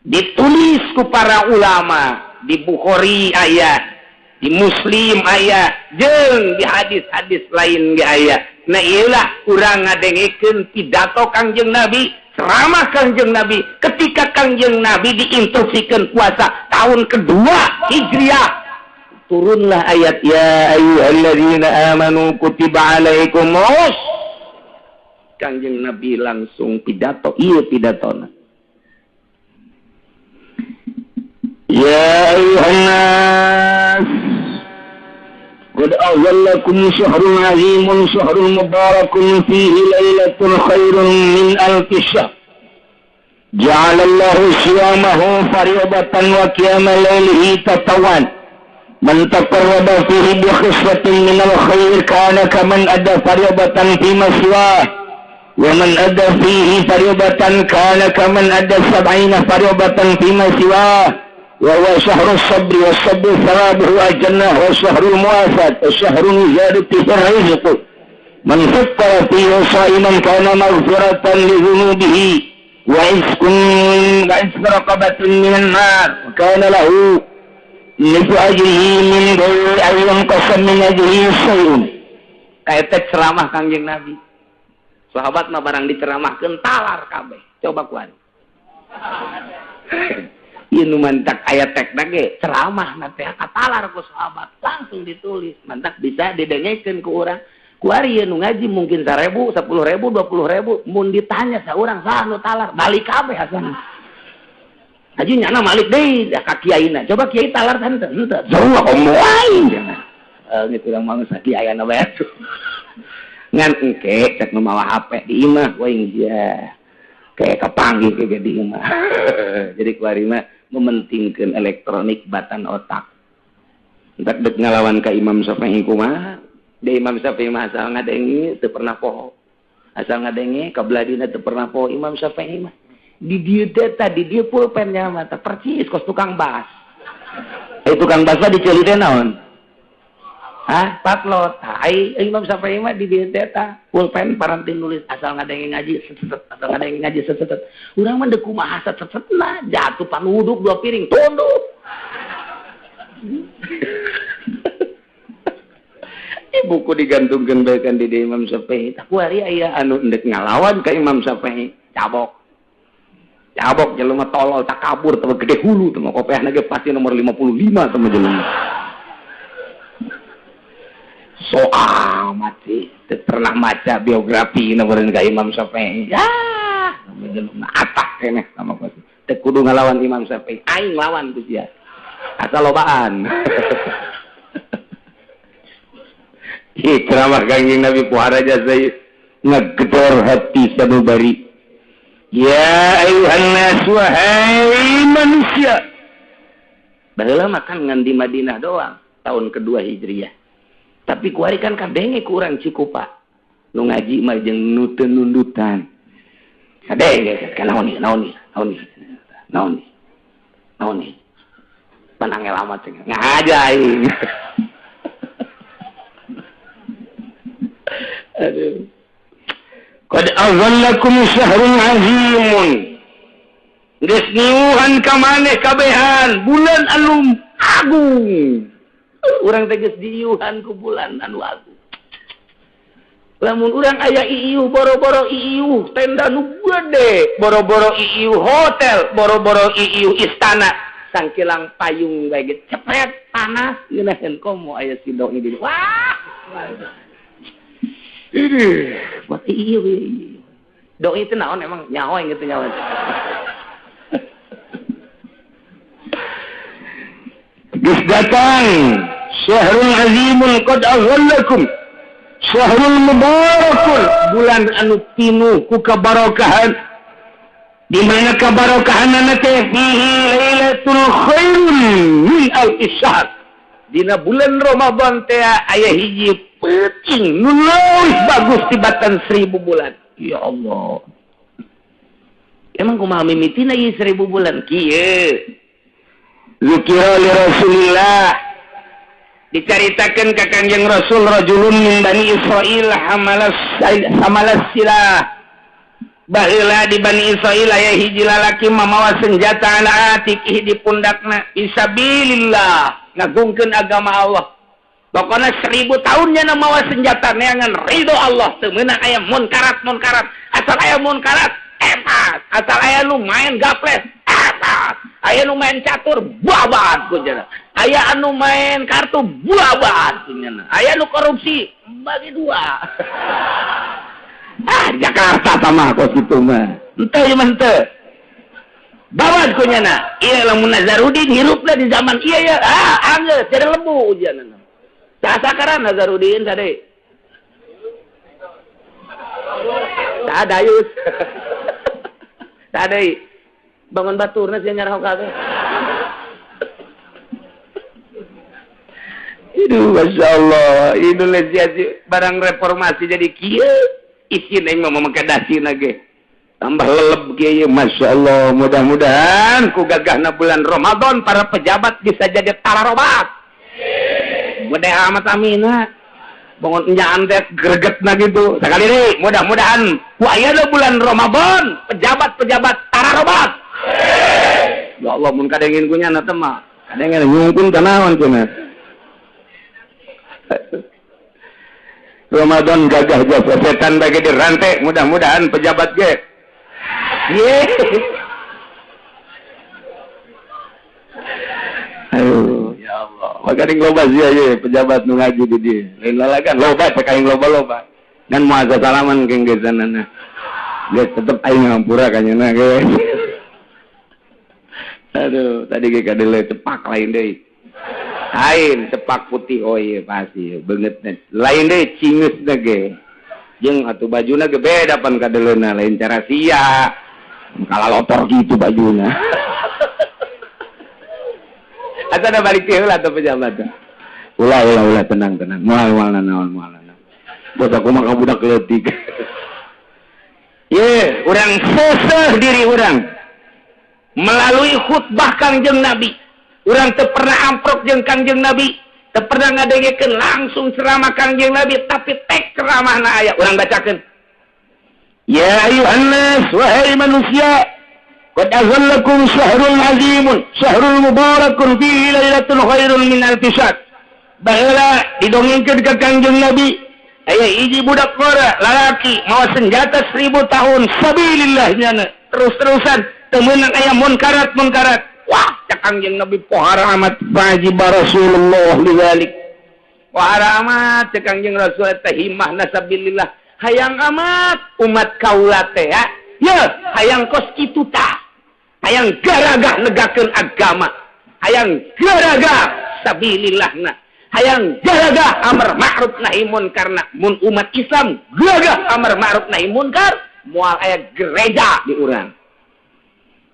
ditulis ku para ulama, di Bukhari aya, di Muslim aya, jeung di hadis-hadis lain ge aya. Nah ieulah urang ngadengekeun pidato Kangjeng Nabi, ceramah Kangjeng Nabi ketika Kangjeng Nabi diinstruksikan puasa tahun kedua Hijriah. Turunlah ayat ya ayyuhalladzina amanu kutiba alaikumus. Kangjeng Nabi langsung pidato, ieu pidatona. Ya ayyuhan nas qad azallakum syahrun azimun syahrun mubarakun fihi lailatun khairun min alfi syahr. Ja'alallahu siyamahu fariidatan wa qiyama lailihi tatawan. Man taqarraba fihi bi khiswatin minal khair kana kaman adda fariidatan fi ma siwah. Wa man adda fihi fariidatan kana kaman adda sab'ina fariidatan fi ma siwah. Wa huwa syahrus sabri was sabru thawabuhu al-jannah wa syahrul muwafat wa syahrun ziyadati rizq. Man fattara fihi sha'iman kana maghfiratan li dhunubihi wa iskun wa israqabatin minan nar wa kana lahu nisfu ajrihi min ghairi an yanqasa min ajrihi syai'un. Kaeta ceramah Kangjeng Nabi. Sahabat mah barang diceramahkeun talar kabeh. Coba kuan. Ieu nu mantak aya tekna ge ceramah na teh katalar ku sahabat langsung ditulis, mantak bisa didengekeun ku urang. Kuari ieu nu ngaji mungkin 1000, 10.000, 20.000, mun ditanya saurang saha nu talar, balik kabeh asana. Haji nyana malik deui ka kiaina. Coba kiai talar teh henteu, henteu. Jauh komo aing cenah. Geus urang mah geus kiaiana bae atuh. Ngan engke cek nu mawa HP di imah we sia. Kayak kepanggih ke di imah. Jadi kuari mah mementingkeun elektronik batan otak. Entak dek ngalawan ka Imam Syafi'i kumaha? Da Imam Syafi'i mah asal ngadenge teu pernah poho. Asal ngadenge kabeladina teu pernah poho Imam Syafi'i mah. Di dieu teh tadi dieu pulpennya mah teh percis kos tukang bas. Tukang bas mah diceuli teh naon? Hah, patlot. Ai Imam Syafi'i mah di dieu teh tah pulpen paranti nulis asal ngadenge ngaji set asal ngadenge ngaji set. Urang mah deuk kumaha set setna jatuh panuduk 2 piring tunduk. Buku digantungkeun bae kan di Imam Syafi'i. Tah kuari aya anu endek ngalawan ka Imam Syafi'i, cabok. Cabok jelema tolol takabur teh gede hulu teh kopeahna ge pasti nomor 55 teh jelema. So amat sih, teu pernah maca biografi nomor ka Imam Syafi'i. Ya, jelema atak keneh sama pasti. Teu kudu ngalawan Imam Syafi'i, aing lawan ku sia. Asal lobaan. Ih, ceramah Kangjeng Nabi puhara jasa ngegedor hati sanubari. Ya ayuhan nas, wahai manusia. Baheula mah kan ngan di Madinah doang tahun kedua Hijriah. Tapi kuari kan kadenge ku urang Cikupa. Nu ngaji mah jeung nu teu nundutan. Kadenge kan naon ieu, naon ieu, naon ieu. Naon ieu. Naon ieu. Pan angel amat cenah. Ngaja aing. Aduh. Qad azallakum syahrun azimun. Geus niuhan ka maneh kabehan bulan anu agung. Urang teh geus diiuhan ku bulan anu agung. Lamun urang aya iiuh boro-boro iiuh tenda nu gede, boro-boro iiuh hotel, boro-boro iiuh istana, sangkilang payung bae ge cepet panas ngeunaheun komo aya si doi di. Wah. Ini buat iiuh. Doi itu naon emang nyawa yang gitu nyawa. Geus datang syahrul azimul qad aghallakum syahrul mubarakun, bulan anu pinuh ku kabarokahan. Di mana kabarokahanana teh fihi lailatul khairun min alfi syahr. Dina bulan Ramadan teh aya hiji peuting nu leuwih bagus tibatan 1000 bulan. Ya Allah. Emang kumaha mimitina ieu 1000 bulan kieu? Zikira li Rasulillah, dicaritakeun ka Kangjeng Rasul rajulun min Bani Israil hamalas silah. Baheula di Bani Israil aya hiji lalaki mamawa senjata ala atiqih di pundakna fisabilillah, ngagungkeun agama Allah. Pokona 1000 tahunnya mawa senjata neangan ridho Allah, teu meunang aya munkarat-munkarat. Asal aya munkarat epas, asal aya nu main gaples epas, aya nu main catur babat kunyana, aya anu main kartu babat kunyana, aya nu korupsi bagi dua. Ah, Jakarta sama kos kitu mah. Henteu ieu mah henteu. Babat kunyana. Ieu lamun Nazarudin hirupna di zaman ieu ya, ah anggeus jadi lebu ujianna. Sakaran Nazarudin tadi. Tak dayus. Tak deui. Bangun baturna sia nyarah kabeh. Aduh, Masya Allah, Indonesia barang reformasi jadi kieu. Isin aing mah make dasina ge. Tambah leleb kieu, Masya Allah. Mudah-mudahan ku gagahna bulan Ramadan para pejabat bisa jadi tararobat. Gede amat amina. Bangun enyaan teh gregetna gitu. Sakali deui, mudah-mudahan ku ayeuna bulan Ramadan pejabat-pejabat tararobat. Ya Allah, mun kadengin ku nyana teh mah. Kadengin nyungkun ka naon cenah. Ramadan gagah jasa setan bagi dirantai, mudah-mudahan pejabat ge. Ye. Aduh, ya Allah. Maka loba sia ye pejabat nu ngaji di dieu. Lain lalagan loba cek aing loba-loba. Dan moal salaman keng gesanana. Geus tetep aing ngampura ka nyeuna ge. Aduh, tadi ge kadele cepak lain deui. Lain cepak putih, oh iya pasti beungeutna. Lain deui cingeusna ge. Jeung atuh bajuna ge beda pan kadeleuna, lain cara sia. Kalalotor gitu bajuna. Atau ada balik teh heula atuh pejabat. Ulah ulah ulah tenang tenang. Moal moal naon moal naon. Bos aku mah budak leutik. Ye, urang seseh diri urang melalui khutbah Kangjeng Nabi. Urang teu pernah amprok jeung Kangjeng Nabi, teu pernah ngadengekeun langsung ceramah Kangjeng Nabi, tapi tek ceramahna aya urang bacakeun. Ya ayuhan nas, wahai manusia, qad azallakum syahrul azimun, syahrul mubarakun fihi lailatul khairun min alfi syahr. Baheula didongengkeun ka Kangjeng Nabi, aya hiji budak ngora lalaki mawa senjata 1000 tahun sabilillah nyana terus-terusan teu meunang aya munkarat-munkarat. Wah, cak Kangjeng Nabi pohara amat wajib Rasulullah lidzalik. Pohara amat cak Kangjeng Rasul teh himahna sabilillah. Hayang amat umat kaula teh ya. Ye, hayang kos kitu tah. Hayang garagah negakeun agama. Hayang garagah sabilillahna. Hayang garagah amar ma'ruf nahi munkarna. Mun umat Islam gagah amar ma'ruf nahi munkar, moal aya gereja di urang.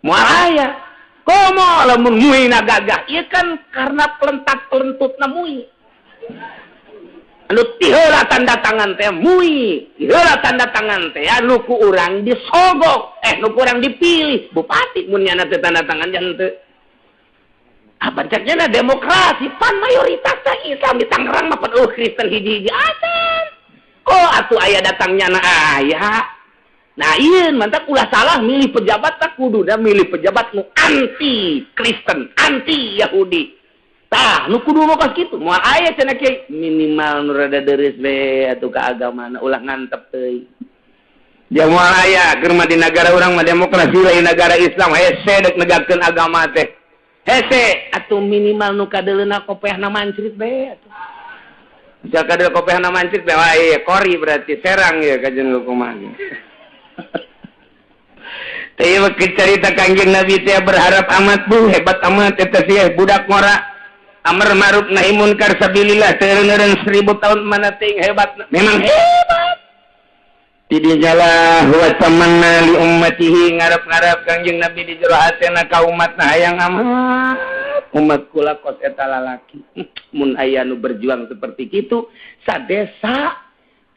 Moal aya. Komo lamun muina gagah, ieu kan karena pelentat-pelentutna mui. Anu tiheula tanda tangan teh mui, tiheula tanda tangan teh anu ku urang disogok, nu ku urang dipilih bupati mun nyana teh tanda tangan jan teu. Apa ceknya demokrasi pan mayoritas teh Islam di Tangerang mah pan Kristen hiji-hiji acan. Kok atuh aya datang nyana aya. Nah iya mantap ulah salah milih pejabat tak kuduna milih pejabat nu anti Kristen, anti Yahudi. Tah nu kudu mah kos kitu moal aya cenah kiai minimal nu rada deureuh we atuh ka agamana ulah ngantep teuing. Dia moal aya keur mah di nagara urang mah demokrasi lain nagara Islam hese deuk negakeun agama teh. Hese atuh minimal nu kadeuleuna kopehna mancrit bae atuh. Misal kadeul kopehna mancrit bae wah ieu kori berarti serang ieu kajen kumaha. Teh ieu cerita Kangjeng Nabi teh berharap amat bu hebat amat eta sih budak ngora. Amar ma'ruf nahi munkar sabilillah teureun 1000 tahun mana ting hebat memang hebat. Tidinya lah wa tamanna li ummatihi ngarep-ngarep Kangjeng Nabi di jero hatena ka umatna hayang amat umat kula kos eta lalaki mun aya nu berjuang seperti kitu sadesa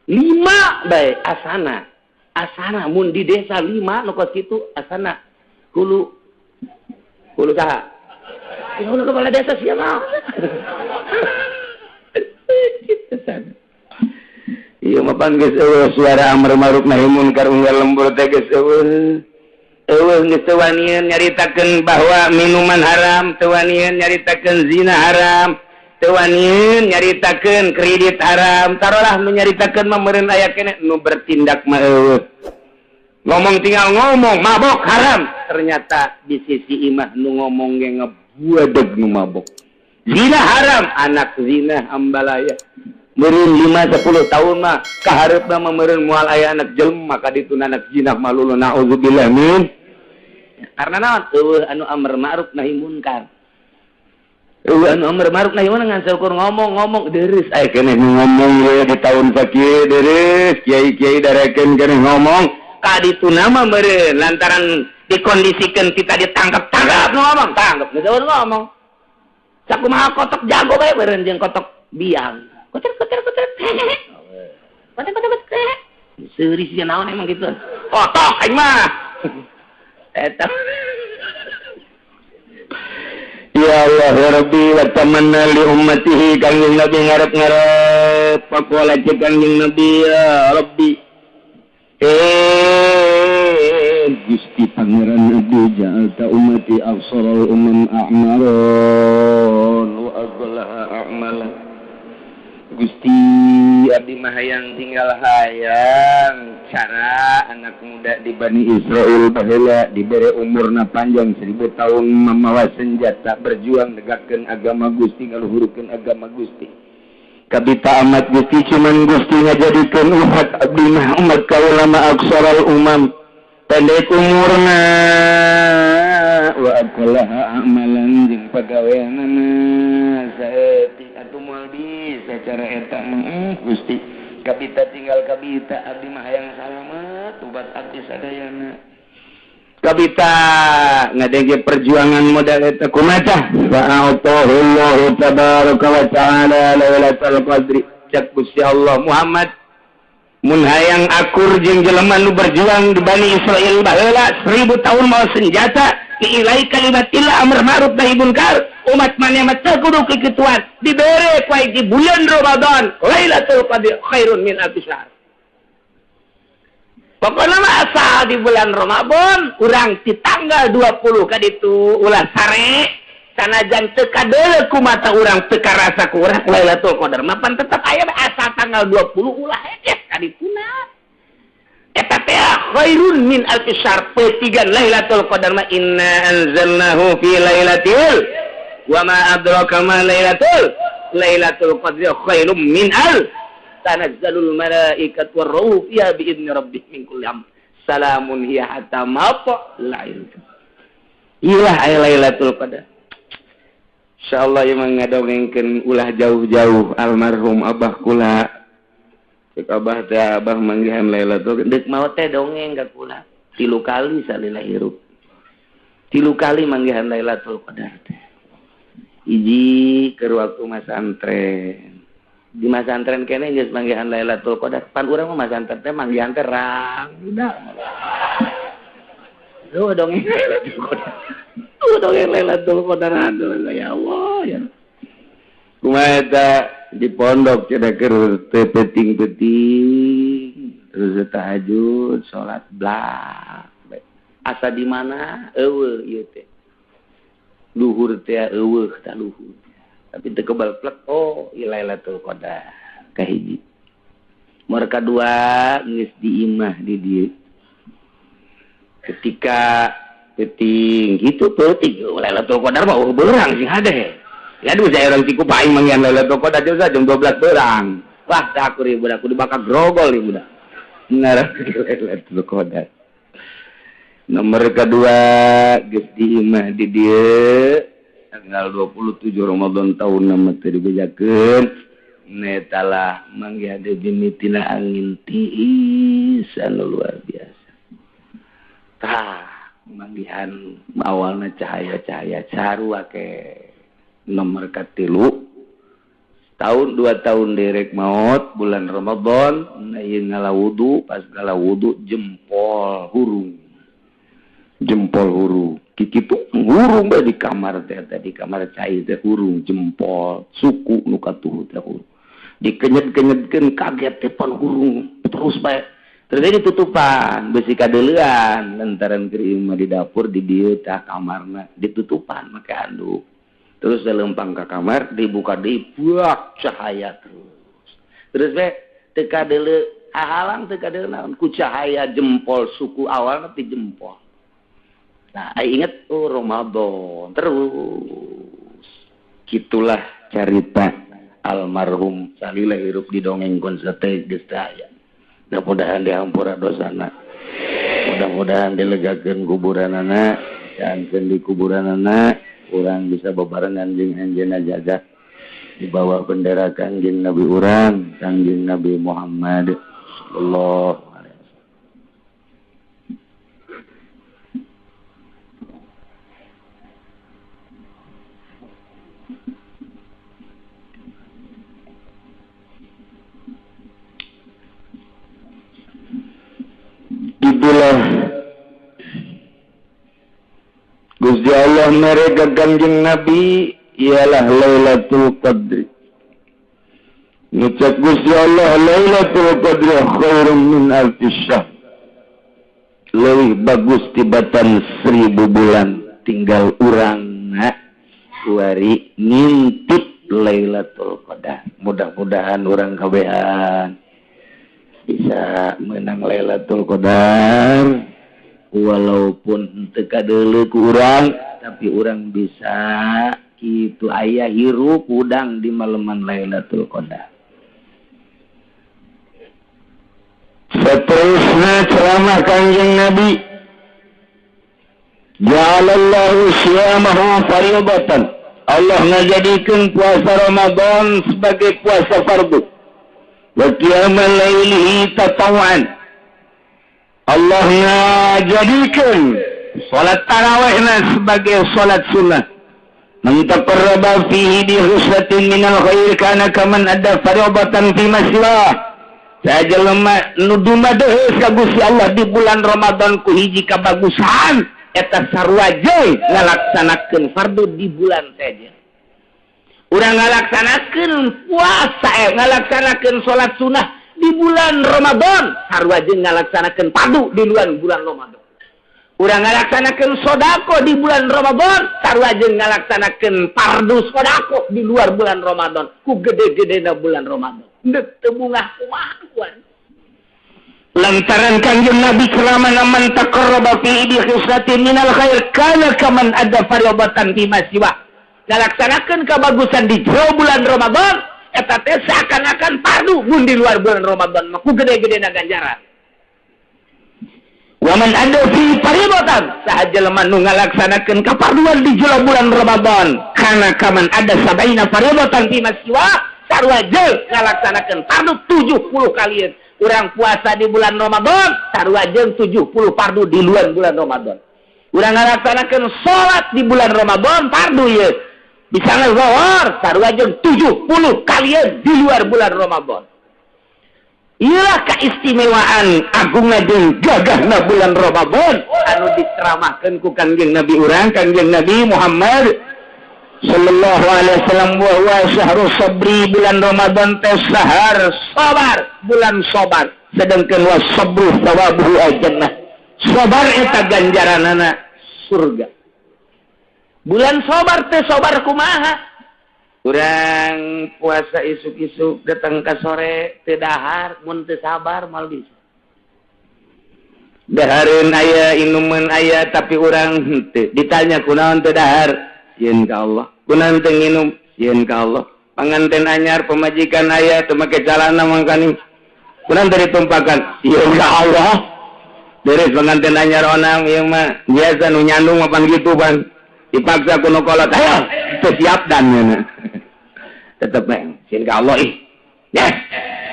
5 bae asana asana mun di desa 5 nu kos kitu asana hulu hulu saha ya hulu kepala desa siapa kitu sana. Iya mapan geus eueuh suara amar ma'ruf nahi munkar unggal lembur teh geus eueuh. Eueuh geus teu wanian nyaritakeun bahwa minuman haram, teu wanian nyaritakeun zina haram, teu wanian nyaritakeun kredit haram. Tarolah nu nyaritakeun mah meureun aya keneh nu bertindak mah eueuh. Ngomong tinggal ngomong mabok haram, ternyata di sisi imah nu ngomong ge ngebuadeg nu mabok. Zina haram, anak zina ambalaya. Meureun 5-10 tahun mah kahareupna mah meureun moal aya anak jelema ka ditu anak zina mah lulu naudzubillah min. Karena naon eueuh anu amar ma'ruf nahi munkar. Eueuh anu amar ma'ruf nahi munkar ngan saukur ngomong-ngomong deureuh aya keneh ngomong we di tahun sakieu deureuh kiai-kiai darekeun keneh ngomong ka ditu mah meureun lantaran dikondisikeun kita ditangkap-tangkap ngomong tangkap geus ngomong. Sakumaha kotok jago bae meureun jeung kotok biang. Koter koter koter. Koter koter koter. Seuri sia naon emang gitu. Kotok aing mah. Eta. Ya Allah ya Rabbi wa tamanna li ummatihi Kangjeng Nabi ngarep-ngarep pakola cek Kangjeng Nabi ya Rabbi. Gusti Pangeran Nabi ja'alta ummati afsarul umam a'maron wa aghlaha a'mala. Gusti abdi mah hayang tinggal hayang cara anak muda di Bani Israel baheula dibere umurna panjang 1000 tahun mamawa senjata berjuang negakkeun agama Gusti ngaluhurkeun agama Gusti. Kabita amat Gusti cuman Gusti ngajadikeun umat abdi mah umat kaula mah aksaral umam pendek umurna wa aqlaha amalan jeung pagaweanana saeutik atuh moal bisa cara eta mah Gusti kabita tinggal kabita abdi mah hayang salamet ubat abdi sadayana kabita ngadenge perjuangan modal eta kumaha tah fa'atahullahu tabaraka wa ta'ala lailatul qadri cak Gusti Allah Muhammad mun hayang akur jeung jelema nu berjuang di Bani Israil baheula 1000 tahun mawa senjata diilai kalimatillah amar ma'ruf nahi munkar umat maneh mah teu kudu kikituan dibere ku di bulan Ramadan Lailatul Qadri khairun min alfi syahr. Pokokna mah asal di bulan Ramadan urang di tanggal 20 ka ditu ulah sare sanajan teu kadeuleu ku mata urang teu karasa ku urang Lailatul Qadar mah pan tetep aya asal tanggal 20 ulah hese ka dituna. Eta teh khairun min alfi syahr petigan Lailatul Qadar mah inna anzalnahu fi lailatul wa ma adraka ma lailatul qadri khairum min al tanazzalul malaikatu warruhu fiha bi idni rabbihim min kulli amr salamun hiya hatta matla'il fajr. Ilah aya Lailatul Qadar. Insyaallah ieu mah ngadongengkeun ulah jauh-jauh almarhum abah kula. Cek abah teh abah manggihan Lailatul Qadar deuk maot teh dongeng ka kula 3 kali salila hirup. 3 kali manggihan Lailatul Qadar teh. Hiji keur waktu masantren. Di masantren keneh geus manggihan Lailatul Qadar. Pan urang mah masantren teh manggihan teh rang udah. Duh dongeng Lailatul Qadar. Duh dongeng Lailatul Qadar aduh ya Allah ya. Kumaha eta di pondok cenah keur teu peuting-peuting terus tahajud salat blak. Asa di mana eueuh ieu teh. Luhur teh eueuh ta luhur. Tapi teu kebal plek oh Lailatul Qadar kahiji. Mereka dua geus di imah di dieu. Ketika peuting kitu peuting Lailatul Qadar mah beurang sing hade. Ya aduh saya orang tiku paing manggihan Lailatul Qadar jam 12 beurang. Wah teh aku rieu budak kudu bakal grogol ieu budak. Ngarah Lailatul Qadar. Nomor kedua geus di imah di dieu tanggal 27 Ramadan tahun nama teu dibejakeun. Netalah manggih ada mimitina angin tiis anu luar biasa. Tah manggihan awalna cahaya-cahaya sarua ke nomor katilu tahun 2 tahun derek maut bulan Ramadan ieu ngala wudu pas ngala wudu jempol hurung kikitu hurung bae di kamar teh di kamar cai teh hurung jempol suku nu katuhu teh hurung dikenyet-kenyetkeun kaget teh pan hurung terus bae terus ditutupan besi kadeuleuan lantaran keur imah di dapur di dieu tah kamarna ditutupan make handuk terus lempang ka kamar dibuka deui buak cahaya terus terus bae teu kadeuleu hahalang teu kadeuleu naon ku cahaya jempol suku awalna ti jempol. Nah, inget oh Ramadan terus. Gitulah cerita almarhum salila hirup di dongeng konsete geus teh aya. Mudah-mudahan dihampura dosana. Mudah-mudahan dilegakeun kuburanana, jangan di kuburanana urang bisa bebarengan jeung anjeunna jaga di bawah bendera Kangjeng Nabi urang, Kangjeng Nabi Muhammad sallallahu alaihi wasallam. Itulah Gusti Allah mereka Kangjeng Nabi ialah Lailatul Qadri. Ngucap Gusti Allah Lailatul Qadri khairum min alfi syahr. Leuwih bagus tibatan 1000 bulan. Tinggal urangna kuari ngintip Lailatul Qadar. Mudah-mudahan urang kabehan bisa menang Lailatul Qadar. Walaupun teu kadeuleu ku urang, tapi urang bisa kitu aya hirup udang di maleman Lailatul Qadar. Seterusnya ceramah Kangjeng Nabi, ja'alallahu siyamahu fardatan. Allah ngajadikeun puasa Ramadan sebagai puasa fardu. Wa qiyamal lailihi tatawwan. Allah ngajadikeun salat tarawihna sebagai salat sunnah. Man taqarraba fihi bi husnatin minal khair kana kaman adda fardatan fi ma siwa. Sajelema nu dumadeheus ka Gusti Allah di bulan Ramadan ku hiji kabagusan eta sarua jeung ngalaksanakeun fardu di bulan saja. Urang ngalaksanakeun puasa, ngalaksanakeun salat sunnah di bulan Ramadan sarua jeung ngalaksanakeun fardu di luar bulan Ramadan. Urang ngalaksanakeun sedekah di bulan Ramadan sarua jeung ngalaksanakeun fardu sedekah di luar bulan Ramadan ku gede-gedena bulan Ramadan. Ndek teu bungah kumaha kuan. Lantaran Kangjeng Nabi ceramah man taqarraba fi bi khislatin minal khair kana kaman adda fardatan fi ma siwa. Ngalaksanakeun kabagusan di jero bulan Ramadan eta teh seakan-akan fardu mun di luar bulan Ramadan mah ku gede-gedena ganjaran. Wa man adda fi fardatan saha jelema nu ngalaksanakeun kafarduan di jero bulan Ramadan kana kaman adda sabaina fardatan fi ma siwa sarua jeung ngalaksanakeun fardu 70 kalian. Urang puasa di bulan Ramadan sarua jeung 70 fardu di luar bulan Ramadan. Urang ngalaksanakeun salat di bulan Ramadan fardu ieu. Bisa ngazuhur sarua jeung 70 kalian di luar bulan Ramadan. Iyalah keistimewaan agungna jeung gagahna bulan Ramadan anu diceramahkeun ku Kangjeng Nabi urang, Kangjeng Nabi Muhammad sallallahu alaihi wasallam wa huwa syahrus sabri. Bulan Ramadan teh sahar sabar, bulan sabar. Sedangkan was sabru thawabuhu al-jannah. Sabar eta ganjaranana surga. Bulan sabar teh sabar kumaha? Urang puasa isuk-isuk datang ke sore teu dahar, mun teu sabar moal bisa. Dahareun aya, inuman aya, tapi urang henteu. Ditanya kunaon teu dahar? Sieun ka Allah. Kunaon teu nginum? Sieun ka Allah. Panganten anyar, pemajikan aya, teu make calana mangkaning. Kunaon teu ditumpakan? Sieun ka Allah. Beres pengantin anyar onam ieu mah biasa nu nyandung mah pan kitu pan. Dipaksa ku nu kolot, ayo teu siap dan nya. Tetep bae sieun ka Allah ih. Ya,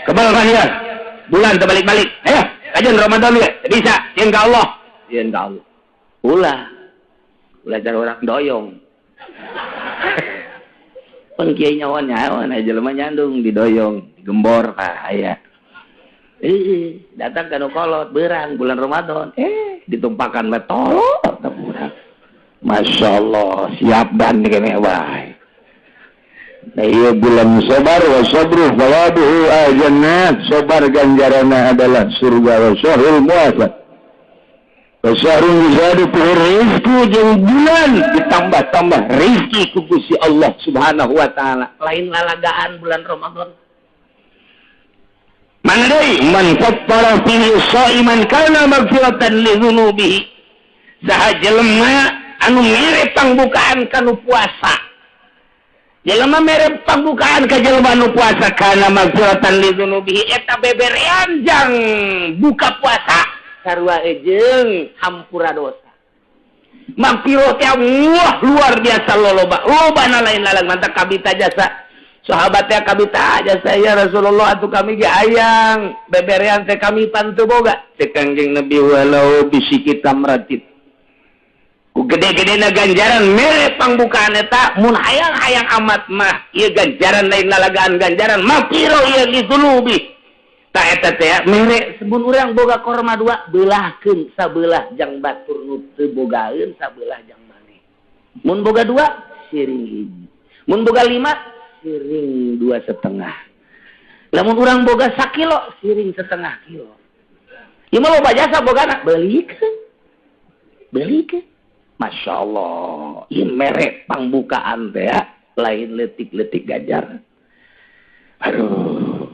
kebal kan ya. Bulan terbalik-balik. Ayo, kajian Ramadan ya. Bisa, sieun ka Allah. Sieun ka Allah. Ulah. Ulah cara orang doyong. Pan kiai nyawa nyawa na jelema nyandung didoyong, digembor ah aya. Datang ka nu kolot beurang bulan Ramadan. Ditumpakan bae tolol urang. Masya Allah, siap dan kene wae. Nah, iya bulan sabar wa sabru thawabuhu al-jannah. Sabar ganjaranna adalah surga wa syahrul muwafaq. Wa syahrul yuzadu fihi rizqu, jeung bulan ditambah-tambah rizki ku Gusti Allah Subhanahu wa taala. Lain lalagaan bulan Ramadan. Mana deui man fattara fihi shaiman kana maghfiratan li dzunubihi. Saha jelema anu mere pangbukaan kanu puasa. Jelema mere pangbukaan ka jelema anu puasa kana maghfiratan li dzunubihi, eta beberean jang buka puasa sarua jeung hampura dosa. Maghfirah teh wah luar biasa loloba. Lobana lain lalang mantak kabita jasa. Sahabat teh kabita jasa ya Rasulullah atuh kami ge hayang beberean teh kami pan teu boga. Cek Kangjeng Nabi walau bisiki tamratin. Ku gede-gedena ganjaran mere pangbukaan eta mun hayang-hayang amat mah ieu ganjaran lain lalagaan ganjaran maghfirah ieu li dzunubi. Ta eta teh mere sebun urang boga korma dua beulahkeun sabelah jang batur nu teu bogaeun sabelah jang maneh. Mun boga dua siring hiji. Mun boga lima siring 2,5. Lamun urang boga sakilo siring setengah kilo. Ieu mah loba jasa bogana beulikeun. Beulikeun. Masya Allah, ini merek pangbukaan teh ya, lain letik-letik gajar. Aduh,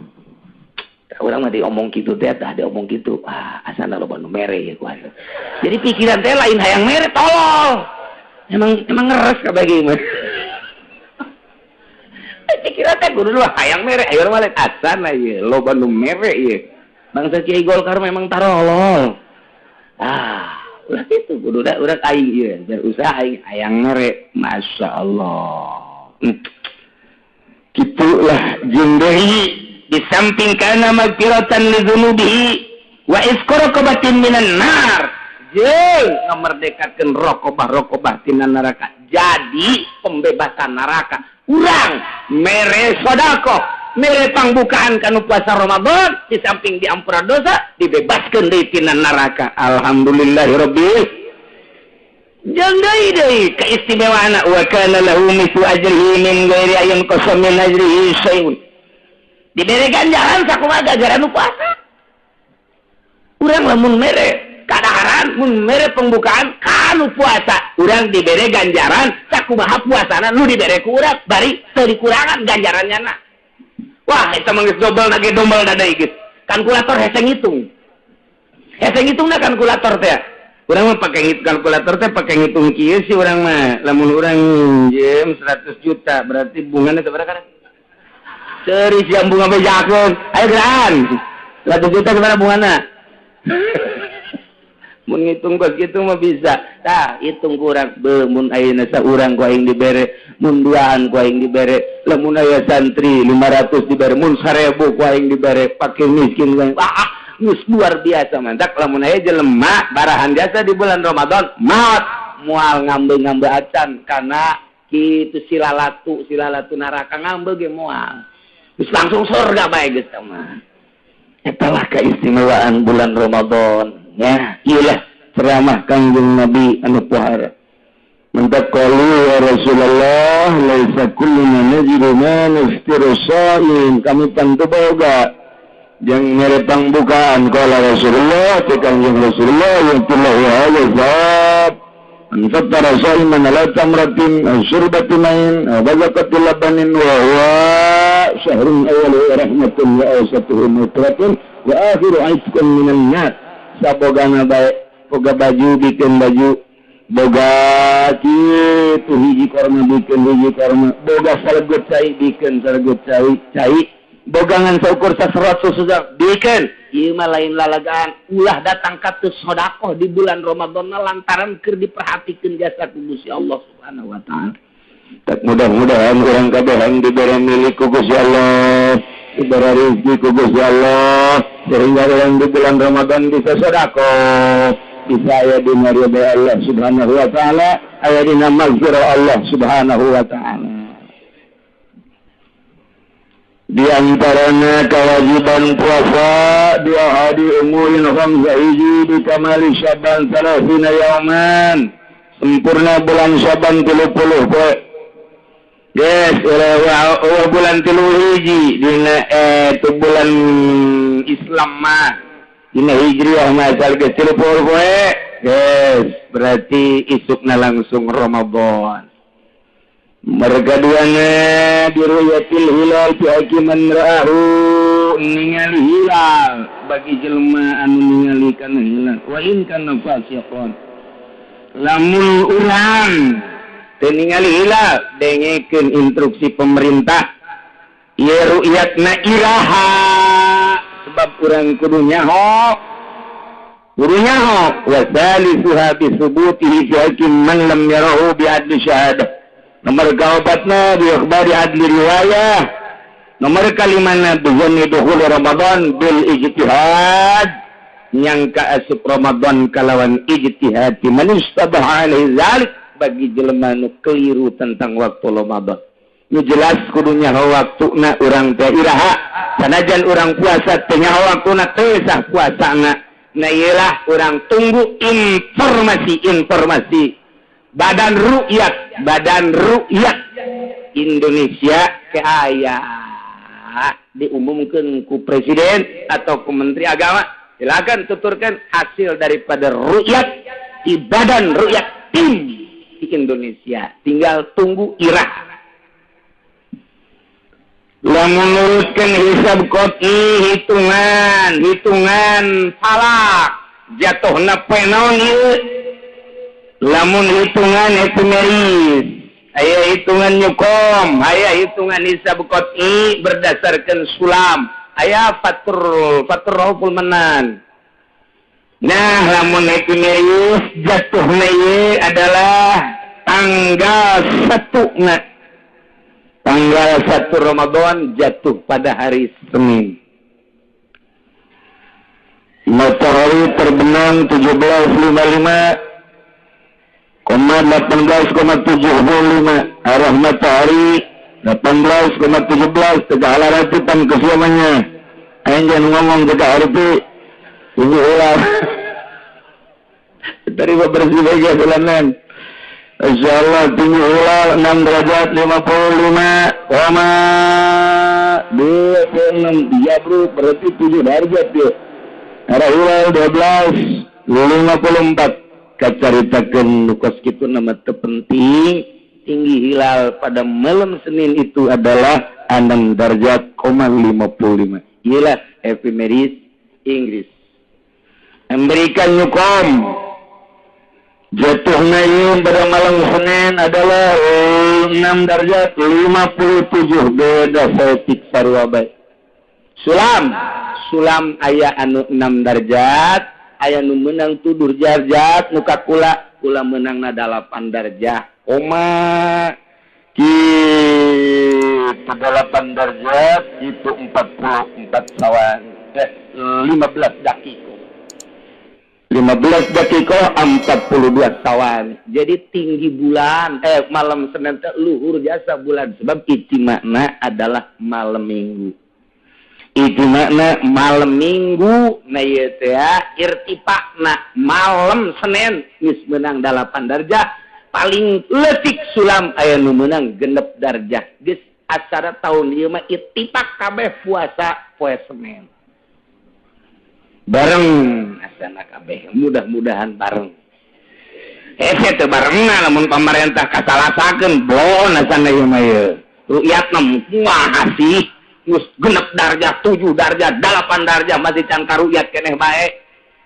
orang mah diomong gitu teh, tah diomong gitu, ah asana loba nu mere ya kuat. Jadi pikiran teh lain hayang mere, tolol. Emang emang ngeres kabeh mah. Pikiran teh kudu lah hayang mere, ayo mah lain asana ieu, loba nu mere ieu. Bangsa Kiai Golkar memang tarolol. Ah, ulah itu kudu da urang aing ieu berusaha aing hayang mere. Masya Allah. Kitulah jeung deui di samping kana magfiratan li dzunubihi wa isqaraqabatin minan nar. Jeung ngamerdekakeun rokobah-rokobah tina neraka. Jadi pembebasan neraka. Urang mere sedekah, mere pangbukaan kanu puasa Ramadan, di samping diampura dosa, dibebaskeun deui tina neraka. Alhamdulillahirabbil. Jeung deui deui keistimewaanna wa kana lahu mithlu ajrihi min ghairi ayyin qasam min ajrihi syai'un. Dibere ganjaran sakumaha ganjaran nu puasa. Urang lamun mere kadaharan, mun mere pembukaan kanu puasa, urang dibere ganjaran sakumaha puasana nu dibere ku urang, bari teu dikurangan ganjarannya na. Wah, eta mah geus dobel na ge dombel da deui geus. Kalkulator hese ngitung. Hese ngitungna kalkulator teh. Urang mah pake kalkulator teh pake ngitung kieu sih urang mah. Lamun urang minjem 100 juta berarti bungana sabaraha kana? Ceuri siang bunga bejakeun. Ayo geran. 100 juta sabaraha bungana? Mun ngitung kos kitu mah bisa. Tah, hitung ku urang beuh mun ayeuna saurang ku aing dibere, mun duaan ku aing dibere, lamun aya santri 500 dibere, mun 1000 ku aing dibere, fakir miskin ku aing. Ah, geus luar biasa mantak lamun aya jelema barahan jasa di bulan Ramadan, maot moal ngambe-ngambe acan kana kitu silalatu, silalatu neraka ngambe ge moal. Geus langsung surga bae geus mah. Eta lah keistimewaan bulan Ramadan. Ya, iyalah ceramah Kangjeng Nabi anu pohara. Mentaqalu ya Rasulullah laisa kulluna najidu ma nuftiru sha'im. Kami tentu boga yang mere pangbukaan qala Rasulullah teh Kangjeng Rasulullah yang tillahu azab. Man fattara shaiman ala tamratin aw syurbati ma'in aw bazaqati labanin wa huwa syahrun awwaluhu rahmatun wa awsatuhu maghfiratun wa akhiru 'itqun minan nar. Sabogana bae boga baju bikin baju, boga kitu hiji korma bikin hiji korma, boga salegut cai bikin salegut cai, bogangan saukur saserot susu bikin. Ieu mah lain lalagaan, ulah datang ka teu sedekah di bulan Ramadan lantaran keur diperhatikeun jasa ku Gusti Allah Subhanahu wa taala. Tak mudah-mudahan urang kabehan dibere milik ku Gusti Allah, dibere rezeki ku Gusti Allah sehingga urang di bulan Ramadan bisa sedekah, bisa aya dina ridha Allah Subhanahu wa taala, aya dina maghfirah Allah Subhanahu wa taala. Di antaranya kewajiban puasa dua hari umurin khamsa hiji di kamali Syaban 30 yauman, sempurna bulan Syaban 30 poe. Yes, bulan 3 hiji dina itu bulan Islam mah dina Hijriah mah asal geus 30 poe. Yes, berarti isukna langsung Ramadan. Mereka duanya diruyatil hilal fi hakiman ra'ahu, ningali hilal bagi jelema anu ningali kana hilal wa in kana fasiqon. Lamun urang teu ningali hilal dengekeun instruksi pemerintah ieu ru'yatna iraha, sebab urang kudu nyaho, kudu nyaho wa salisuha bi subutihi fi hakim man lam yarahu bi adli syahadah. Nomor kaopatna bi akhbari adli riwayah. Nomor kalimana bizanni dukhul Ramadan bil ijtihad, nyangka asup Ramadan kalawan ijtihad man istabaha alaihi zalik, bagi jelema nu keliru tentang waktu Ramadan. Nu jelas kudu nyaho waktuna urang teh iraha, sanajan urang puasa teh nyaho waktuna teu sah puasana. Nah ieulah urang tunggu informasi-informasi Badan Rukyat Indonesia ke aya diumumkan ku presiden atau ku menteri agama, silakan tuturkan hasil daripada rukyat di Badan Rukyat tim di Indonesia. Tinggal tunggu irah. Lamun luruskan hisab qot'i, hitungan falak jatuhna poe naon ieu? Lamun hitungan epimeris, aya hitungan nyukom, aya hitungan hisab qot'i berdasarkan sulam, aya fatur rauful manan. Nah, lamun epimeris jatuhna ieu adalah tanggal 1 na. Tanggal 1 Ramadan jatuh pada hari Senin. Matahari terbenam 17.55 18,75, arah matahari 18,17 tegak ratutan kesiamannya. Aing jangan ngomong tegak harti ini ulah terima bersih bagai bulanan. Insyaallah tinggi hilal 6 derajat 55,26 jabru, berarti 7 derajat ya. Arah hilal 12.54. Kacaritakeun nu kos kitu nama teu penting, tinggi hilal pada malam Senin itu adalah 6 derajat 55. Iyalah epimeris Inggris. Memberikan nyukom jatuhna ieu pada malam Senin adalah 6 derajat 57, beda saeutik sarua bae. Sulam aya anu 6 derajat, aya nu menang tudur darjat nu ka kula, kula meunangna 8 darjah. Koma kitu 8 darjat itu 44 sawan 15 dakiko. 15 dakiko 42 sawan. Jadi tinggi bulan malam Senin teh luhur jasa bulan, sebab ijtima'na adalah malam Minggu. Ijtima'na malam Minggu, nah ieu teh irtifa'na malam Senin geus meunang 8 darjah, paling leutik sulam aya nu meunang 6 darjah. Geus acara tahun ieu mah ittifaq kabeh puasa poe Senin. Bareng asana kabeh, mudah-mudahan bareng. Hese teu barengna lamun pamarentah kasalasakeun bloon asana ieu mah ieu. Rukyatna kumaha sih? Geus genep darjah, 7 darjah, 8 darjah masih can karukyat keneh bae.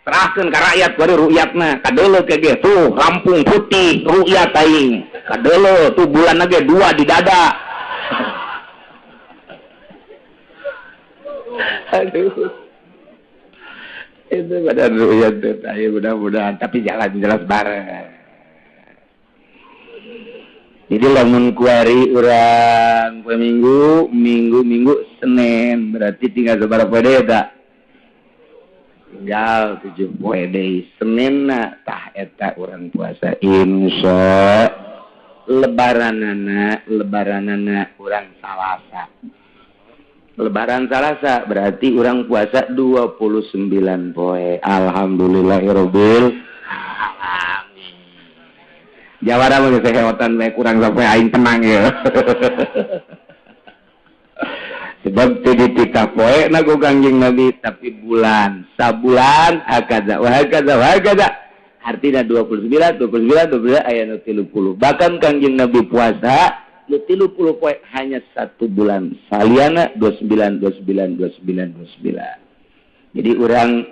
Serahkeun ka rakyat bari rukyatna kadeuleu ke ge tuh rampung putih rukyat aing. Kadeuleu tuh bulan ge 2 di dada. Aduh. Itu pada rukyat teh ayo mudah-mudahan tapi jalan jelas bareng. Jadi lamun kuari urang poe Minggu, Minggu Senin berarti tinggal sabaraha poe deui eta? Tinggal 7 poe deui Senin na tah eta urang puasa insya lebaranana urang Salasa. Lebaran Salasa berarti urang puasa 29 poe. Alhamdulillahirabbil alamin. Jawara mah geus heotan bae kurang sampai aing tenang ya. Sebab teu dititah poe na ku Kangjeng Nabi tapi bulan, sabulan hakaza wa hakaza wa hakaza. Artinya 29 29 29 aya nu 30. Bahkan Kangjeng Nabi puasa nu 30 poe hanya 1 bulan. Saliana 29 29 29 29. Jadi urang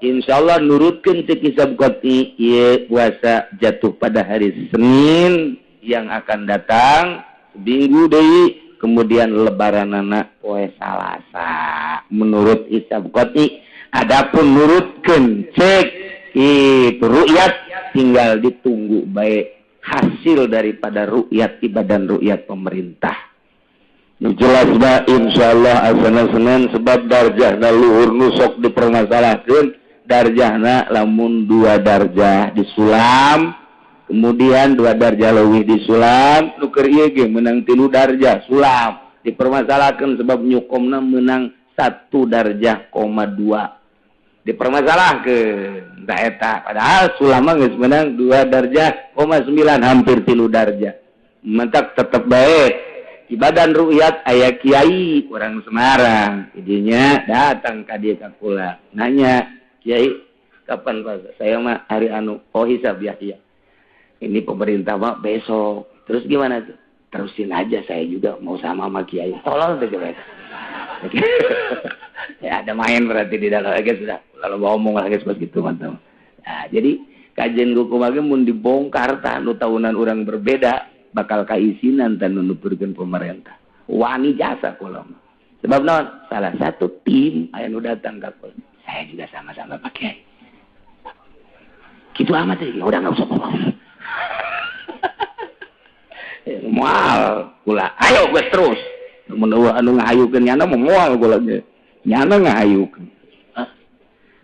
insyaallah nurutkeun teu kisab qati ieu puasa jatuh pada hari Senin yang akan datang seminggu deui kemudian lebaranana poe Salasa menurut hisab qati. Adapun nurutkeun cek itu rukyat tinggal ditunggu baik hasil daripada rukyat di badan rukyat pemerintah. Jelas ba insyaallah asana Senin sebab darjahna luhur nu sok dipermasalahkeun darjahna lamun 2 darjah disulam kemudian 2 darjah leuwih disulam nu keur ieu ge meunang 3 darjah sulam dipermasalahkeun sebab nyukomna meunang 1 darjah koma 2 dipermasalahkeun tah eta padahal sulam mah geus meunang 2 darjah koma 9 hampir 3 darjah mentak tetep bae di badan rukyat aya kiai orang Semarang idinya datang ka dieu ka kula nanya kiai kapan puasa saya mah hari anu oh hisab ya iya ini pemerintah mah besok terus gimana tuh terusin aja saya juga mau sama kiai tolol tuh coba ya ada main berarti di dalam lagi sudah lalu ngomong lagi seperti gitu mantap. Nah, jadi kajian hukum lagi mun dibongkar tah nu tahunan orang berbeda bakal kaisinan dan nunuturkeun pemerintah wani jasa kula sebab naon salah satu tim aya nu datang ka kula saya juga sama-sama Pak Kiai gitu amat ya udah nggak usah ngomong moal kula ayo geus terus mun eueuh anu ngahayukeun nyana moal kula ge nyana ngahayukeun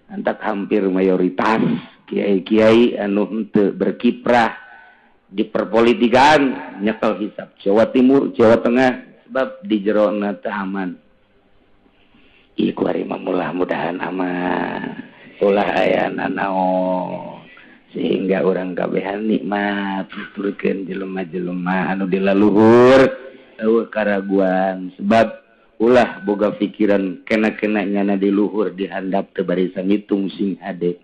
antak hampir mayoritas kiai-kiai anu henteu berkiprah di perpolitikan nyekel hisab Jawa Timur, Jawa Tengah sebab di jerona teu aman. Ieu kuari mah mudah-mudahan aman. Ulah aya nanaon sehingga urang kabehan nikmat nuturkeun jelema-jelema anu di laluhur eueuh karaguan sebab ulah boga pikiran kena-kena nyana di luhur dihandap teu barisan ngitung sing hade.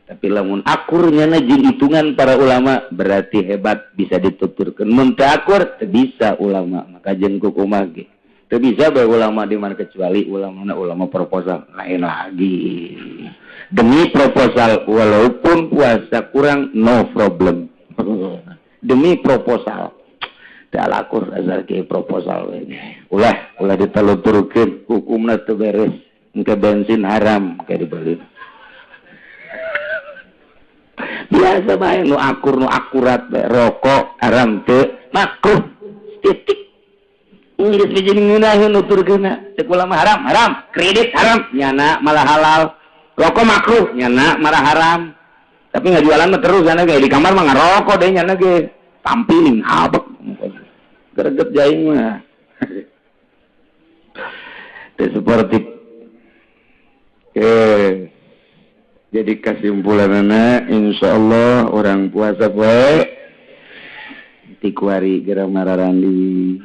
Tapi lamun akurnya jeung hitungan para ulama berarti hebat bisa dituturkeun. Mun teu akur teu bisa ulama maka jeung kumaha ge. Teu bisa bae ulama di mana kecuali ulamana ulama proposal lain lagi. Demi proposal walaupun puasa kurang no problem. Demi proposal. Teu akur asal ke proposal we. Ulah ditaluturkeun hukumna teu beres. Engke bensin haram kayak dibeli. Biasa bae nu akur nu akurat bae rokok haram teu makruh titik geus bijing ngeunaheun nuturkeunna cek ulama haram haram kredit haram nyana malah halal rokok makruh nyana malah haram tapi ngajualan mah terus nyana ge di kamar mah ngarokok deui nyana ge tampilin abek greget jaing mah teu seperti Jadi kesimpulanana insyaallah orang puasa poe tikuari geura mararandi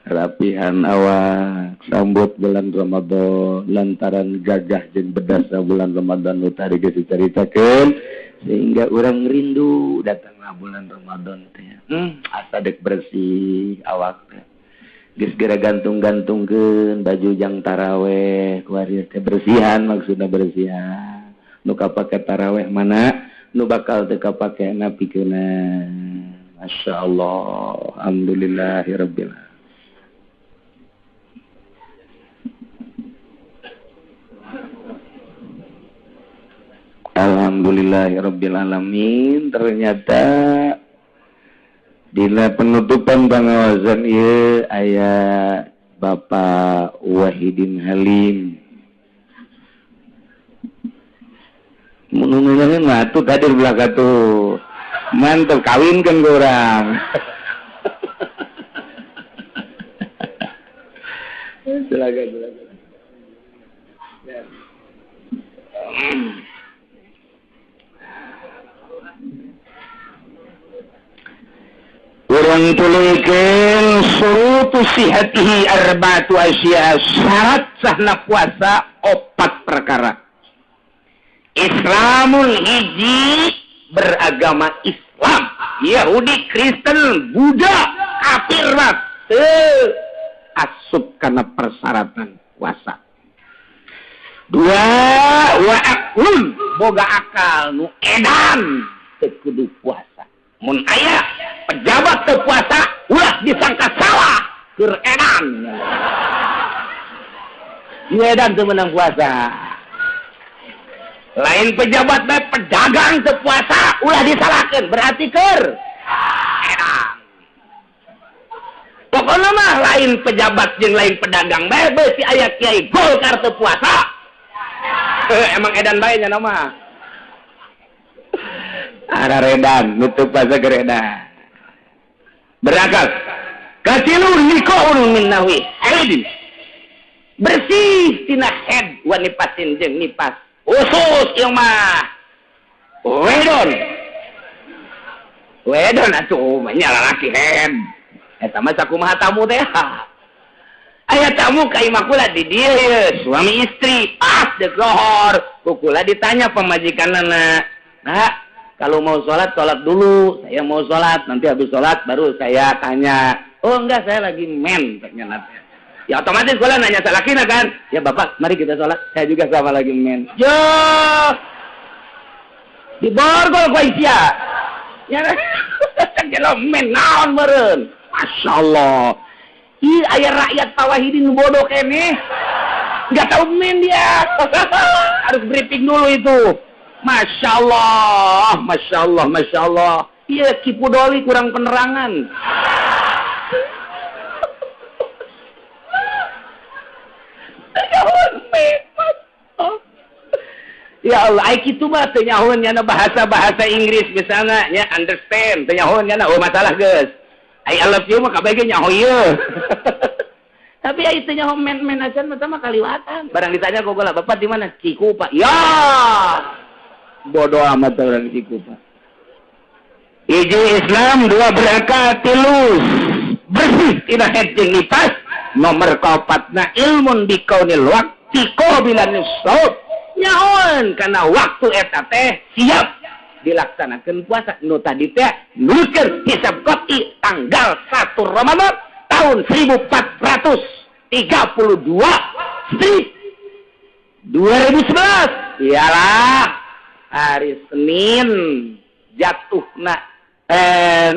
rapihan awak sambut bulan Ramadan lantaran gagah jeung bedasna bulan Ramadan nu tadi geus dicaritakeun Sehingga orang rindu datanglah bulan Ramadan teh. Asa dek bersih awak teh. Geus geura gantung-gantungkeun baju jang taraweh, kuari teh bersihan maksudna bersihan. Nu kapake taraweh mana, nu bakal teu kapake na pikeuna. Masya Allah, alhamdulillahirabbil alamin. Alhamdulillahirabbil alamin. Ternyata dina penutupan pangawasan ieu aya Bapak Wahidin Halim. Mun ngomongna mah atuh kadir belaka tuh. Mantep kawinkeun ku urang. Silakan, silakan. Ya. Urang tuluykeun surutu sihatihi arba'atu asya, syarat sahna puasa 4 perkara. Islamul hiji beragama Islam, Yahudi, Kristen, Buddha, kafir mah teu asup kana persyaratan puasa. 2 wa aqlun boga akal nu edan teu kudu puasa. Mun aya pejabat teu puasa ulah disangka salah keur edan. Nu edan teu meunang puasa. Lain pejabat bae pedagang teu puasa ulah disalahkeun berarti keur edan. Pokona mah lain pejabat jeung lain pedagang bae beusi aya kiai Golkar teu puasa. Emang edan bae nya mah. Ara redan nutup puasa keur edan. Berakal. Katilu liqaun min nahwi haidin. Bersih tina head wa nipasin jeung nipas. Khusus ieu mah. Wedon. Wedon atuh mah nya lalaki head. Eta mah sakumaha tamu teh. Aya tamu ka imah kula di dieu ye, suami istri pas deuk lohor, ku kula ditanya pamajikanna. Nah, kalau mau sholat, sholat dulu. Saya mau sholat, nanti habis sholat baru saya tanya. Oh enggak, saya lagi men. Ya otomatis kula nanya salakina kan. Ya bapak, mari kita sholat. Saya juga sama lagi men. Yo, diborgol ku sia. Ya, cek men naon meureun. Masya Allah. Ih, aya rakyat Pak Wahidin bodoh keneh. Enggak tahu men dia. Harus briefing dulu itu. Masya Allah, Masya Allah, Masya Allah. Iya, Kipudoli kurang penerangan. Ya Allah, ai kitu mah teu nyahoeun nya bahasa-bahasa Inggris misalnya nya understand, teu nyahoeun nya oh masalah geus. I love you mah kabeh ge nyaho ieu. Tapi ai teu nyaho men-men acan mah kaliwatan. Barang ditanya ku kula, "Bapak di mana?" Cikupa. Ya. Bodoh amat orang Cikupa. Hiji Islam, 2 berakal, 3 bersih tina head jeung nipas, nomor kaopatna ilmun bikaunil waqti qabilan shaum. Nyahoeun kana waktu eta teh siap dilaksanakeun puasa. Nu tadi teh nulkeun hisab qat'i tanggal 1 Ramadan tahun 1432 strip 2011. Iyalah hari Senin jatuhna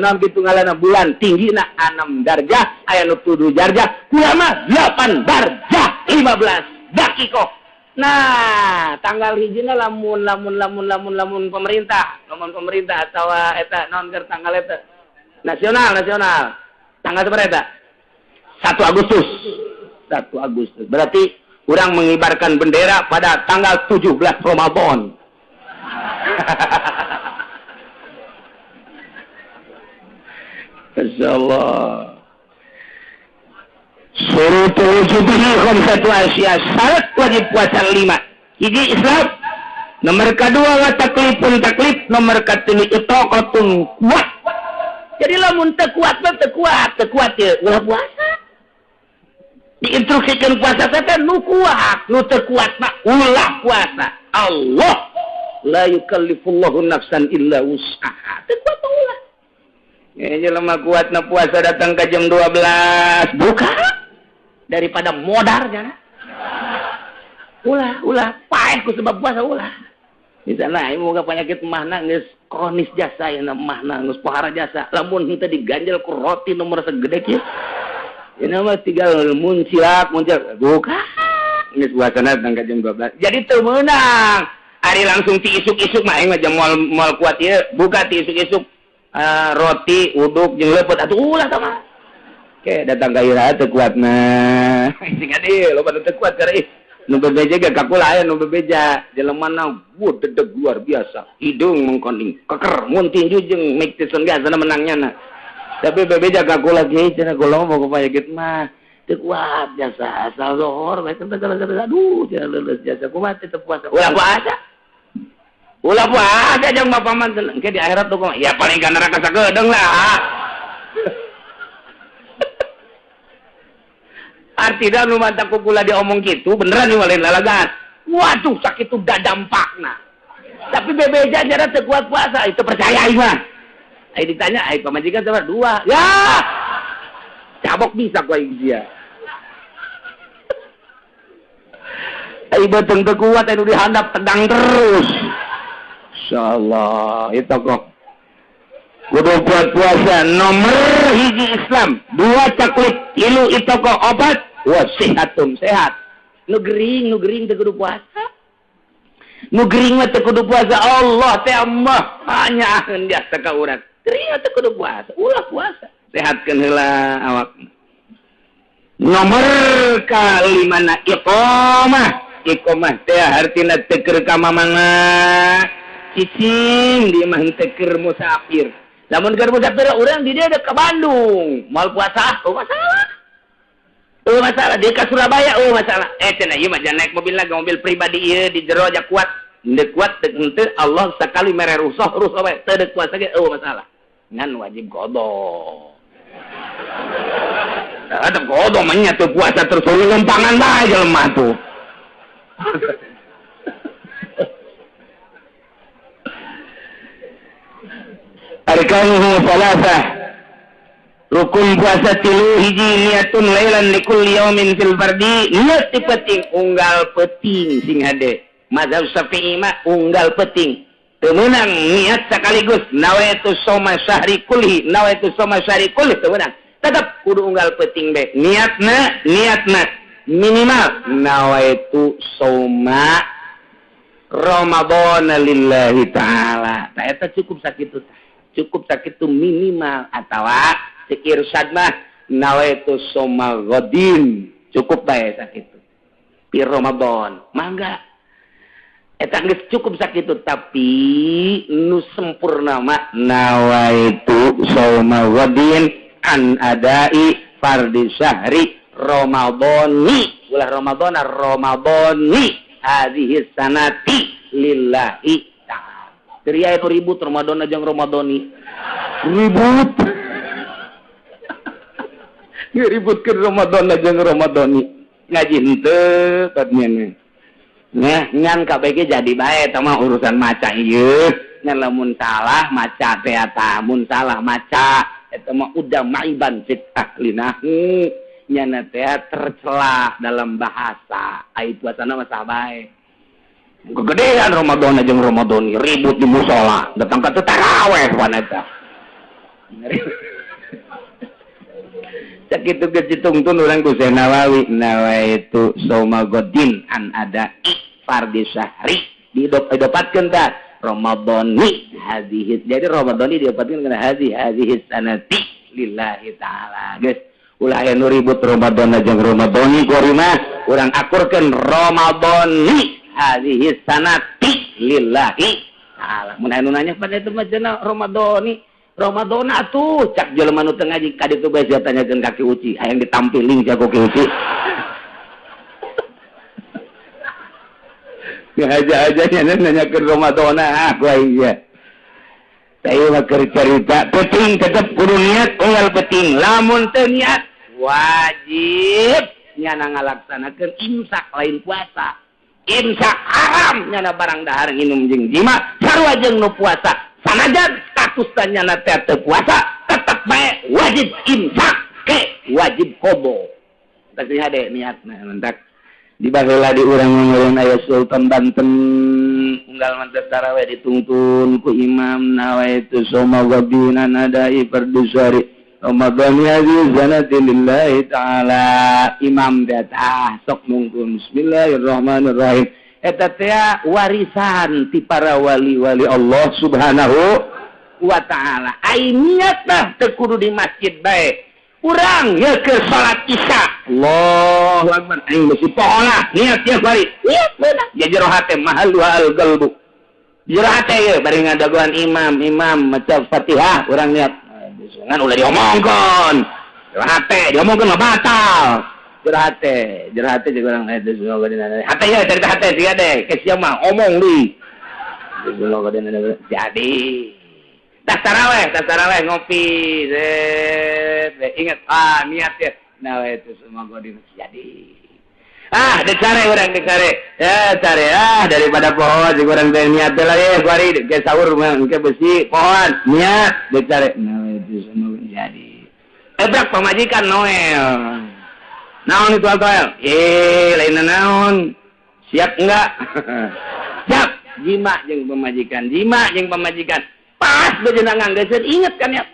non kitu ngaranna bulan tinggina 6 darjah aya nu 7 darjah kula mah 8 darjah 15 dakikoh. Nah, tanggal hijina lamun lamun lamun lamun lamun pemerintah, lamun pemerintah atawa eta naon keur tanggal eta nasional nasional. Tanggal sabaraha eta? 1 Agustus. 1 Agustus. Berarti urang mengibarkan bendera pada tanggal 17 Ramadan. Insyaallah. Surutu wujubihi khamsatu asya, syarat wajib puasa 5. Hiji Islam, nomor kedua wa taklifun taklif, nomor katilu itaqatun kuat. Jadi lamun teu kuat mah teu kuat, teu kuat ye ulah puasa. Diinstruksikan puasa teh nu kuat, nu teu kuat mah ulah puasa. Allah La yukallifullahu nafsan illa wus'aha. Teu kuat ulah. Jelema kuatna puasa datang ke jam 12 buka daripada modar jana. Ulah ulah paeh ku sebab puasa ulah. Di sana aing moga penyakit mahna geus kronis jasa ya mahna geus pohara jasa. Lamun henteu diganjel ku roti nomor segede kieu. Ini mah tinggal muncilak muncilak buka. Geus puasana datang ka jam 12. Jadi teu meunang. Ari langsung ti isuk-isuk mah aing mah jam moal kuat ieu buka ti isuk-isuk. Roti uduk jeung leupeut atuh ulah tah mah. Ke datang ka ira teu kuatna. Sing ade loba teu kuat karena ih nu bebeja ge kakula aya nu bebeja jelemana wuh dedeg luar biasa hidung mengkoning keker mun tinju jeung Mike Tyson ge asana menangnya na. Tapi bebeja kakula ge cenah golong boga panyakit mah teu kuat jasa asal zohor bae teh aduh cenah leuleus jasa kumaha teu puasa ulah puasa. Ulah puasa jeung bapak mah engke di akhirat tuh ya paling ka neraka sagedeung lah. Artinya nu mantap kukula diomong gitu beneran nih lain lalagan. Waduh sakit tuh dah dampakna. Tapi bebeja jara teu kuat puasa itu percaya aing mah. Aing ditanya aing pamajikan sama dua. Ya. Cabok bisa ku aing dia. Aing beuteung teu kuat anu dihandap tendang terus. Insyaallah itu kok. Kudu kuat puasa nomor hiji Islam, dua caklit, tilu itu kok obat, wasihatum sehat. Nu gering teu kudu puasa. Nu gering mah teu kudu puasa Allah teh mah hanya jasa ka urang. Gering teu kudu puasa, ulah puasa. Sehatkeun heula awak. Nomor kalimana iqamah. Iqamah teh hartina teu keur ka mamana. Cicing di mah teu keur musafir. Lamun keur musafir urang di dieu ka Bandung, moal puasa, oh masalah. Oh masalah dia ka Surabaya, oh masalah. Cenah ieu mah jangan naik mobil lagi, mobil pribadi ieu di jero aja kuat. Henteu kuat teu henteu Allah sakali mere rusuh rusuh bae teu deuk puasa ge oh masalah. Ngan wajib qada. Ada qada mah nya teu puasa terus lumpangan bae jelema tuh. Arkanuhu salasah. Rukun puasa tilu hiji niatun lailan likulli yaumin fil fardi. Niat ti penting unggal peting sing hade. Mazhab Syafi'i mah unggal peting. Teu meunang niat sekaligus nawaitu shauma syahri kulli, nawaitu shauma syahri kulli teu meunang. Tetep kudu unggal peting be. Niatna minimal nawaitu shauma Ramadan lillahi ta'ala. Tah eta cukup sakitu. Cukup sakitu minimal atawa cek irsyad mah nawaitu shauma ghadin cukup bae sakitu. Pi Ramadan mangga eta geus cukup sakitu tapi nu sempurna mah nawaitu shauma ghadin an adai fardhi syahri Ramadhani ulah Ramadhana Ramadhani hadhihi sanati lillahi ta'ala. Teriak itu ribut Ramadan aja Ramadhani. Ribut. Ngeributkeun Ramadan aja Ramadhani. Ngaji henteu patnya. Nah, ngan kabeh jadi bae eta mah urusan maca ieu. Ngan lamun salah maca teh eta, mun salah maca eta mah udah maiban fit ahlinahu. Nyana teh tercela dalam bahasa. Ai puasana mah sah bae. Kegedean Ramadan aja Ramadhani ribut di musola datang ke taraweh wanita. Sakitu geus ditungtun urang ku Syekh Nawawi nawaitu shauma ghadin an ada fardhi syahri didopatkeun tah Ramadhani hadhihi. Jadi Ramadhani diopatkeun kana hadhihi sanati lillahi ta'ala. Geus ulah aya nu ribut Ramadan aja Ramadhani kuari mah urang akurkeun Ramadhani hadhihi sanati lillahi ta'ala. Mun anu nanya pada itu mah cenah Ramadhani Ramadan atuh cak jelema nu teu ngaji ka ditu bae sia tanyakeun ka Ki Uci hayang ditampiling jago Ki Uci. Ngaja-aja nya nanyakeun Ramadan ah ku aing sia. Saya mah keur carita penting tetep kudu niat unggal penting lamun teu niat wajib nyana ngalaksanakeun imsak lain puasa. Imsak haram nyana barang dahar nginum jeung jima sarua jeung nu puasa. Sanajan statusna nyana teh teu puasa tetep bae wajib imsak ke wajib qobo. Tah hade niatna mentak di baheula di urang meureun aya Sultan Banten unggal mantep tarawih dituntun ku imam nawaitu soma gabina nadai fardhu syari Ramadan hadhihi sanati lillahi ta'ala imam teh tah sok mungkun bismillahirrahmanirrahim eta teh warisan ti para wali-wali Allah subhanahu wa ta'ala. Ai niat mah teu kudu di masjid bae. Urang ya ke salat isya. Allahu akbar aing besi pohola niat ya bari. Niat beunang. Ya jero hate mahallu al qalbu. Jero hate ye bari ngadagoan imam, imam maca Fatihah urang niat. Ngan ulah diomongkeun. Jero hate diomongkeun mah batal. Jero hate jeung urang hate ye cerita hate sia deh, ke sia mah omong deui. Jadi tas taraweh ngopi, ingat niat ya. Nah itu semua gua di jadi. Ah, dicare urang dicare. Ya, care daripada pohon jeung urang teh niat teh lah ye kuari ke sahur mah engke besi pohon niat dicare. Nah itu semua jadi. Ebrak pamajikan Noel. Naon itu Noel? Lain naon? Siap enggak? Siap. Jima jeung pamajikan, jima jeung pamajikan. Pas bejenang nganggeuskeun inget kan ya.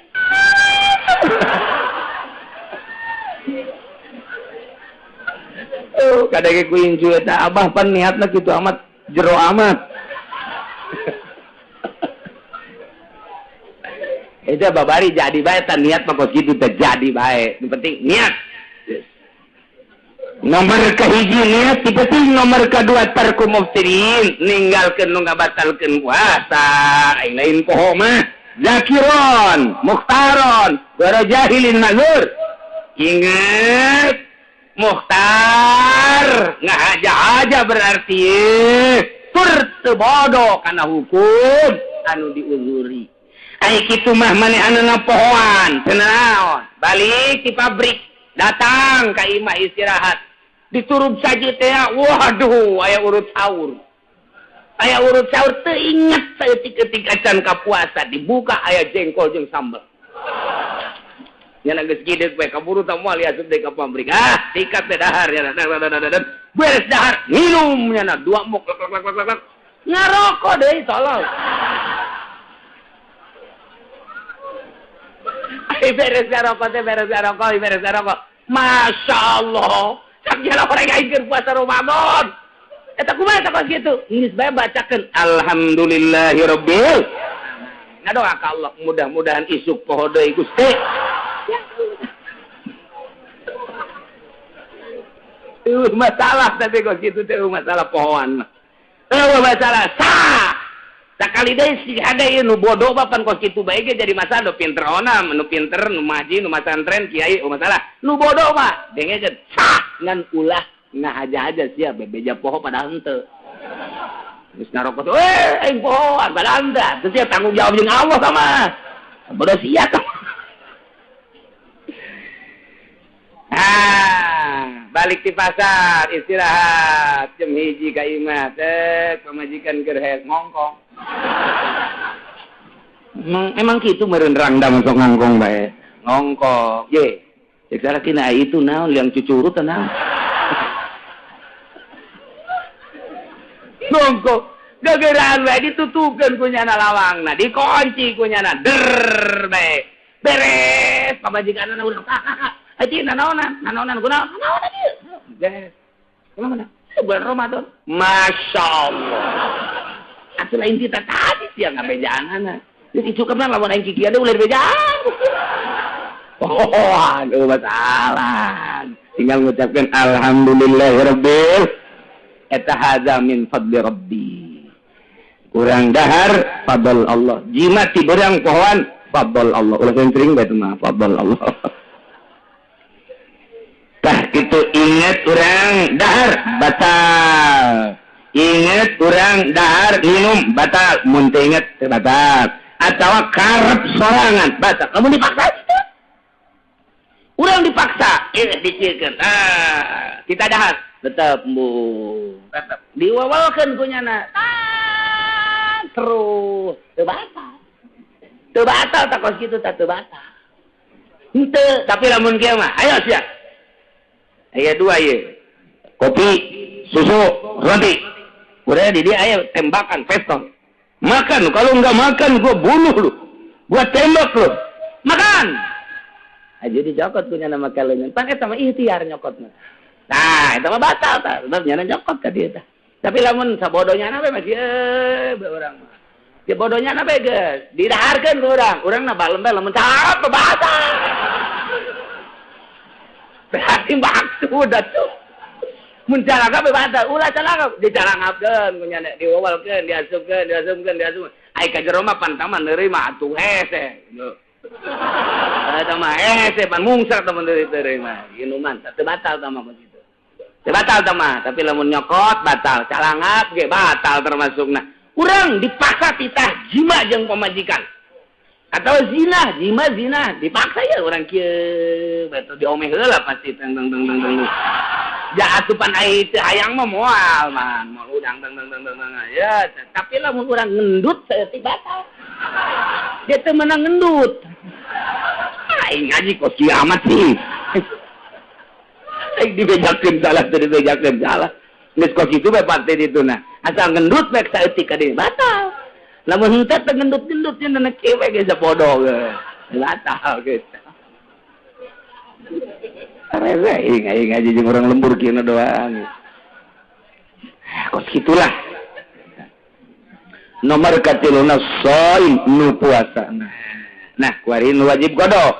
Oh, kadang ku incu eta abah pan niatna kitu amat jero amat. Eta babari jadi bae tan niat mah kos kitu teh jadi bae. Nu penting niat. Nomor kahiji niat, ti penting nomor kadua tarku muftirin, ninggalkeun nu ngabatalkeun puasa. Aing lain poho mah. Zakiron, mukhtaron, wa jahilin ma'zur. Ingat mukhtar ngahaja-haja berarti tur teu bodoh kana hukum anu diuzuri. Ai kitu mah manehanna pohoan, teu naon. Balik ti pabrik, datang ka imah istirahat. Diturub saja teh, waduh, aya urut sahur. Aya urut sahur teu inget saeutik-eutik acan ka puasa dibuka aya jengkol jeung sambel. Nya geus gideuk bae kaburu tah moal asup deui ka pabrik. Ah, sikat teh dahar nya. Beres dahar, minum nya dua mok lek lek lek lek. Ngarokok deui tolol. Ai beres ngarokok teh beres ngarokok, beres ngarokok. Masya Allah. Cak jalan orang aing keur puasa Ramadan. Eta kumaha eta kos kitu? Geus bae bacakeun alhamdulillahirabbil. Ngadoa ka Allah mudah-mudahan isuk poho deui Gusti. Masalah tapi kos kitu teh masalah pohoan mah. Eueuh masalah sah. Sakali deui si hade ieu nu bodoh mah pan kos kitu bae ge jadi masalah nu pinter ona, nu pinter, nu maji, nu masantren, kiai masalah. Nu bodoh mah dengekeun sah ngan ulah ngahaja-haja sia bebeja poho padahal henteu. Geus ngarokok teh, aing pohoan padahal henteu. Teu sia tanggung jawab jeung Allah sama. Bodoh sia tah. Ah, balik di pasar istirahat jam 1 ka imah teh pamajikan keur hees ngongkong. Emang kitu meureun rangda masuk ngongkong bae. Ngongkong. Ye. Cek salah itu naon liang cucurut teh naon. Ngongkong. Gegeraan bae ditutupkeun ku nyana lawangna, dikunci ku nyana der bae. Beres pamajikanna ulah kakak. Aji nanaonan, nanaonan kunaon? Nanaonan ieu. Beres. Kumaha? Bulan Ramadan. Masya Allah. Atuh lain kita tadi sia ngabejaanana. Geus isukeun lamun aing kikieu deui ulah dibejaan. Oh, aduh masalah. Tinggal ngucapkeun alhamdulillahirabbil eta hadza min fadli rabbi. Kurang dahar fadl Allah. Jimat ti beurang pohoan fadl Allah. Ulah sering bae mah fadl Allah. Tah kitu inget urang dahar batal. Inget urang dahar minum batal. Mun teu inget teu batal. Atawa karep sorangan batal. Kamu dipaksa gitu. Urang dipaksa, inget dicikeun. Ah, kita dahar. Tetep embung. Tetep diwawalkeun ku nyana. Terus teu batal. Teu batal tak kos kitu tah teu batal. Henteu, tapi lamun kieu mah ayo sia. Aya dua ieu. Kopi, susu, roti. Udah di dia aya tembakan pistol. Makan, kalau enggak makan gua bunuh lu. Gua tembak lu. Makan. Aja dicokot punya nama kalengan. Pan eta mah ikhtiar nyokotna. Nah, eta mah batal tah. Sebab nyana nyokot ka dieu tah. Tapi lamun sabodonya na we masih urang mah. Ya bodohnya na we geus didaharkeun ku urang. Urang na balem bae lamun cap batal. Berarti maksud atuh. Mun calangap we batal, ulah calangap dicalangapkeun ku nyana diwawalkeun, diasupkeun, diasupkeun, diasupkeun. Ai ka jero mah pan taman neureui mah atuh hese. Eta mah hese pan mungsak tah mun deui mah. Inuman teu batal tah mah kitu. Teu batal tah mah, tapi lamun nyokot batal, calangap ge batal termasukna. Urang dipaksa titah jima jeung pamajikan. Atau zina, jima zina, dipaksa ya urang kieu, betul diomeh heula pasti teng teng teng teng teng. Ja atupan ai teu hayang mah moal man, moal udang teng teng teng teng. Ya, tapi lamun urang ngendut saeutik batal. Dia teu meunang ngendut. Aing ngaji kok kiamat sih. Aing dibejakeun salah teu dibejakeun salah. Geus kos kitu bae parte ditu nah. Asal ngendut bae saeutik ka dieu batal. Lamun henteu teu ngendut-ngendut nya nenek kieu we geus bodoh ge. Batal geus. Arese aing ngaji jeung urang lembur kieu doang. Kos kitulah. Nomor katiluna shaim nu puasa. Nah, kuari nu wajib qada.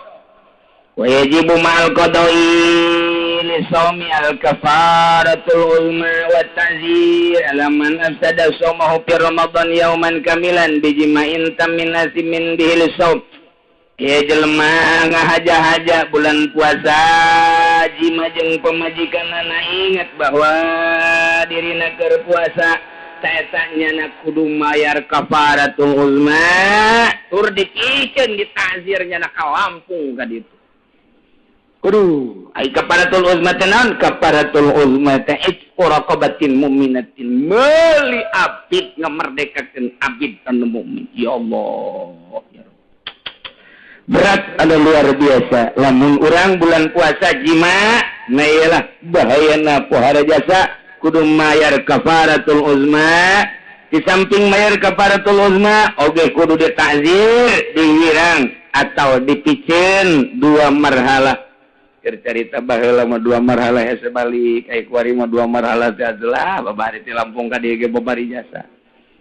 Wa yajibu ma'al qada'i li shaumi al-kafaratul uzma wa ta'zir ala man afsada shaumahu fi Ramadan yauman kamilan bijima'in tamin asimin bihi lishaum. Ya jelema ngahaja-haja bulan puasa jima jeung pamajikanana ingat bahwa dirina keur puasa taeta nyana kudu mayar kafaratul uzma tur dipikeun ditazir nyana ka Lampung ka ditu. Kudu ai kafaratul uzma teh naon? Kafaratul uzma teh itqu raqabatin mu'minatin, meuli abid ngamerdekakeun abid anu mukmin. Ya Allah, ya Rabb. Berat anu luar biasa lamun urang bulan puasa jima nah iyalah bahayana pohara jasa kudu mayar kafaratul uzma. Di samping mayar kafaratul uzma oge kudu ditazir, dihirang atau dipiceun dua marhalah. Keur carita baheula mah dua marhalah hese balik, ai kuari mah dua marhalah teh adalah babari ti Lampung ka dieu ge babari jasa.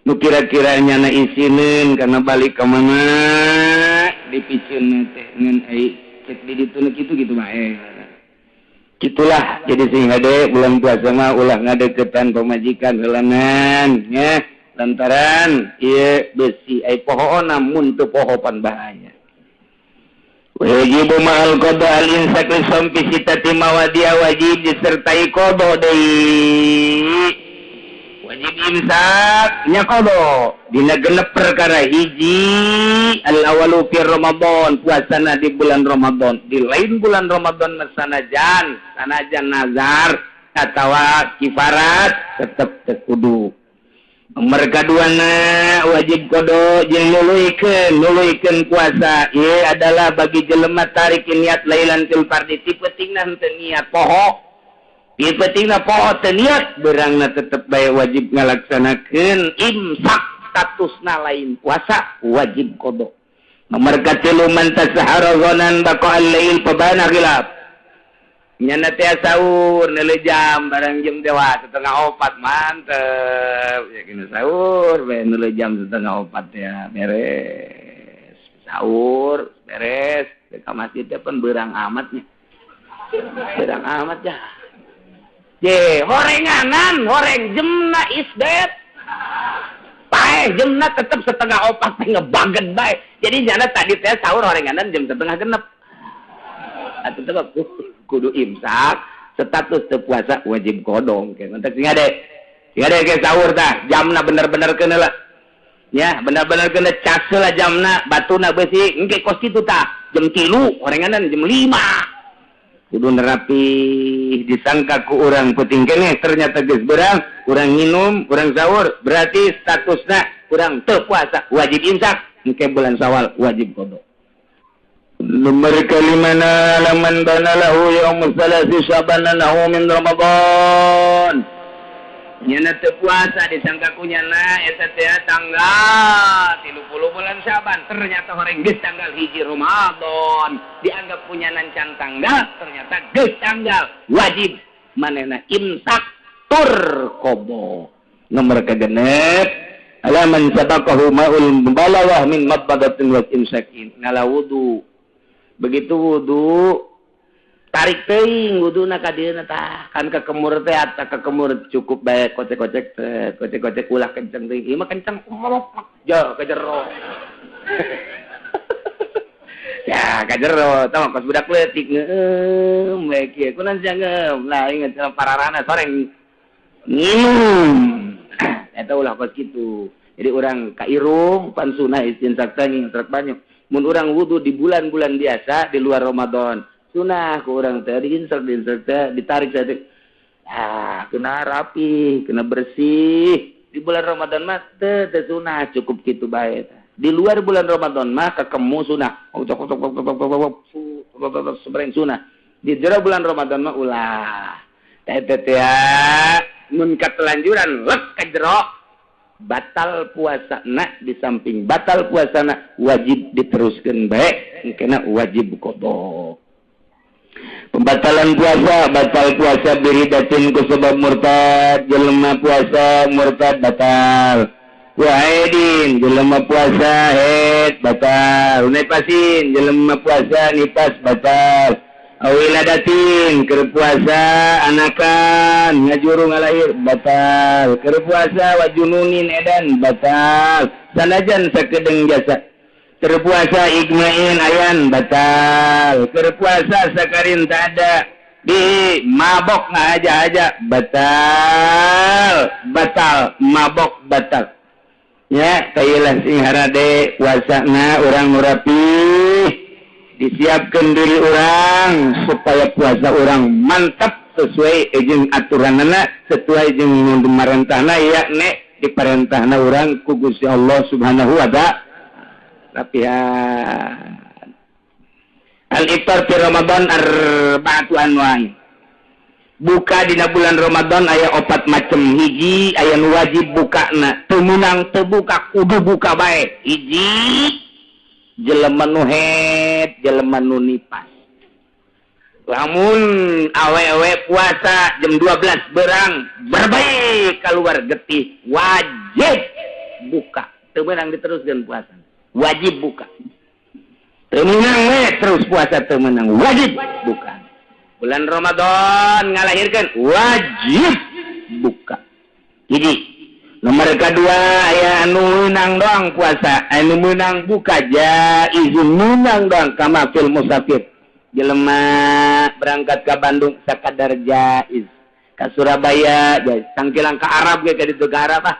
Nu kira-kira nyana isineun kana balik ka mana dipiceun teh ngan ai cek di ditu nu kitu kitu mah Kitulah jadi sing hade bulan puasa mah ulah ngadeukeutan pamajikan heulanan nya lantaran ieu besi ai pohoona mun teu poho pan bahaya. Wajib ma'al qada al-insak li sampi sitati mawadia wajib disertai qada deui. Wajib imsak nya qada dina genep perkara hiji al awalu fi Ramadan puasana di bulan Ramadan, di lain bulan Ramadan mah sanajan sanajan nazar atawa kifarat tetep teu kudu. Nomor kaduana wajib qada jeung nuluykeun puasa ieu adalah bagi jelema tarik niat lailan til fardi ti peutingna henteu niat poho. Ti peutingna poho teu niat beurangna tetep bae wajib ngalaksanakeun imsak statusna lain puasa wajib qada. Nomor katilu man tasahara ghanan baqa al-lail fabana khilaf. Nyana teh sahur neuleuh jam barang jam dewa 3:30 mantep ya kena sahur bae neuleuh jam 3:30 ya beres sahur beres ka masjid teh pun beurang amat nya beurang amat ya je horenganan horeng jemna isdet paeh jemna tetep 3:30 teh ngebaget bae jadi nyana tadi teh sahur horenganan jam 5:30 atuh tetep kudu imsak status teu puasa wajib kodong ke mentak sing ade ke sahur tah jamna bener-bener keuna lah ya bener-bener keuna cas lah jamna batuna beusi engke kos kitu tah jam 3 horenganan jam 5 Kudu nerapi disangka ku urang penting keneh ternyata geus berang, urang nginum, urang sahur, berarti statusna urang teu puasa, wajib imsak, engke bulan Syawal wajib qada. Nomor kalimana laman bana lahu yaumul salasi syabana lahu min Ramadan. Nyana teu puasa disangka ku nyana eta teh tanggal 30 bulan Syaban, ternyata horeng geus tanggal 1 Ramadan, dianggap punya can tanggal, ternyata geus tanggal, wajib manehna imsak tur qada. Nomor kagenep alaman sabaqahu ma'ul mubalawah min madbadatin wa imsakin, ngala wudu. Begitu wudu tarik teuing wuduna ka dieuna tah kan kekemur teh ata kekemur cukup bae kocek-kocek teh kocek-kocek ulah kenceng teuing ieu mah kenceng ja ka jero ya ka jero tah kos budak leutik ngeum bae kieu kunaon sia ngeum lah inget pararana soreng nginum eta ulah kos kitu. Jadi urang ka irung pan sunah istinsak teh ngintrak banyu. Mun urang wudu di bulan-bulan biasa di luar Ramadan sunah ku urang teh diinsek teh ditarik teh ah kena rapi kena bersih. Di bulan Ramadan mah teu sunah cukup kitu bae. Di luar bulan Ramadan mah kekemu sunah sebreng sunah. Di jero bulan Ramadan mah ulah teh teh mun katelanjuran lek ka jero batal puasa na, di samping batal puasa na wajib diteruskan baik kena wajib qada. Pembatalan puasa, batal puasa biridatin ku sebab murtad, jelema puasa murtad batal. Waidin jelema puasa haid batal. Nipasin jelema puasa nipas batal. Awiladatin keur puasa anakan ngajuru ngalahir batal. Keur puasa wajununin edan batal. Sanajan sakedeng jasa. Keur puasa igmain ayan batal. Keur puasa sakarin tak ada di mabok ngaja-aja batal. Batal mabok batal. Ya kayelah sing harade puasana urang nu rapih. Disiapkan diri orang supaya puasa orang mantap sesuai jeung aturanana, sesuai jeung pamarentahna, yakni diparentahna urang ku Gusti Allah Subhanahu wa ta'ala. Rapihan al-iftar fi Ramadan arba'atu anwa'i. Buka dina bulan Ramadan aya opat macem. Hiji aya nu wajib bukana, teu meunang teu buka kudu buka bae. Hiji jelema nu haid, jelema nu nipas. Lamun awewe puasa jam 12 berang berbaik keluar getih wajib buka. Teu meunang diteruskeun puasa. Wajib buka. Teu meunang we terus puasa teu meunang, wajib buka. Bulan Ramadan ngalahirkeun wajib buka. Jadi nomor kedua aya anu meunang doang puasa, anu meunang buka jaizun meunang doang kama fil musafir. Jelema berangkat ke Bandung sakadar jaiz, ka Surabaya jaiz, tangkilang ka Arab ge ka ditu ka Arab ah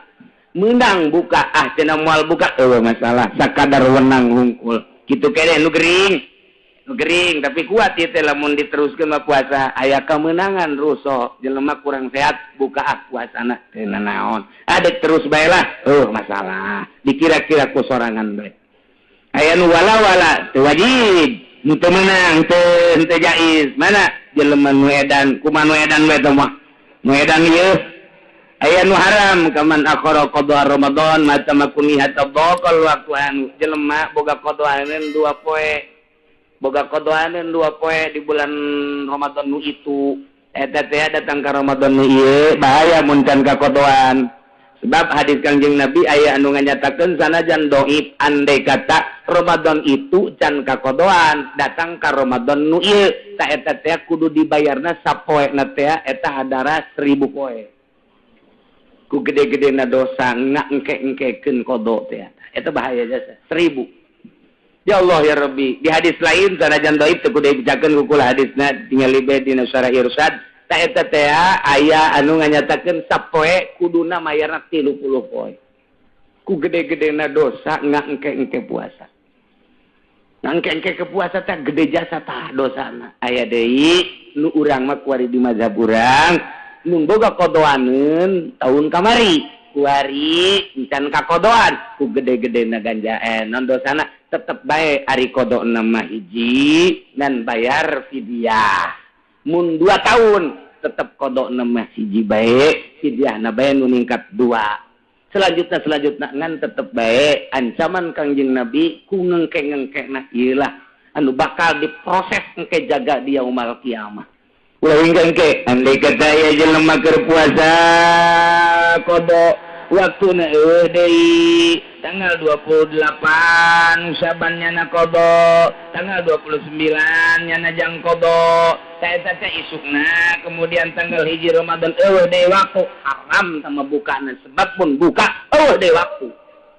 meunang buka ah cenah moal buka eueuh masalah sakadar wenang hungkul. Kitu keneh nu gering. Nu gering tapi kuat ieu teh lamun diteruskeun mah puasa aya kemenangan ruso jelema kurang sehat buka ah puasana teu nanaon. Adek terus bae lah masalah dikira-kira ku sorangan bae. Aya nu wala-wala teu wajib, nu teu meunang teu jaiz. Mana jelema nu edan kumaha nu edan we teh mah. Nu edan ieu aya nu haram kaman akhara qada Ramadan mata makuni hatta baqal waktu anu jelema boga qadaaneun dua poe. Boga qadaaneun dua poe di bulan Ramadan nu itu. Eta teh datang ka Ramadan nu ieu bahaya mun can ka qadaan. Sebab hadis Kangjeng Nabi aya anu nganyatakeun sanajan dhaif andai kata Ramadan itu can ka qadaan datang ka Ramadan nu ieu ta eta teh kudu dibayarna sapoena teh eta hadara 1000 poe. Ku gede-gedena dosa ngangke-engkekeun qada teh. Eta bahaya jasa 1000. Ya Allah ya Rabbi. Di hadis lain sanajan dhaif teu kudu dibejakeun ku kula hadisna tingali bae dina Syarah Irsyad ta eta teh aya anu nganyatakeun sapoe kuduna mayarna 30 poe. Ku gede-gedena dosa ngangke-engke puasa. Engke-engke ke puasa teh gede jasa tah dosana. Aya deui nu urang mah kuari di mazhab urang nu boga kodoaneun tahun kamari. Kuari encan kakodoan ku gede-gedena ganja non dosana tetep bae ari kodona mah hiji dan bayar fidyah. Mun 2 tahun tetep kodona mah hiji bae, fidyahna bae nu ningkat 2. Selanjutnya ngan tetep bae ancaman Kangjeng Nabi ku ngengke-ngengkena ieu lah anu bakal diproses engke jaga di yaumul kiamah. Ulah engke andai kata aya jelema keur puasa kodo waktuna eueuh deui tanggal 28 Syaban nyana kodo, tanggal 29 nyana jang kodo, eta teh isukna kemudian tanggal 1 Ramadan eueuh deui waktu haram sama bukana sebab pun buka eueuh deui waktu.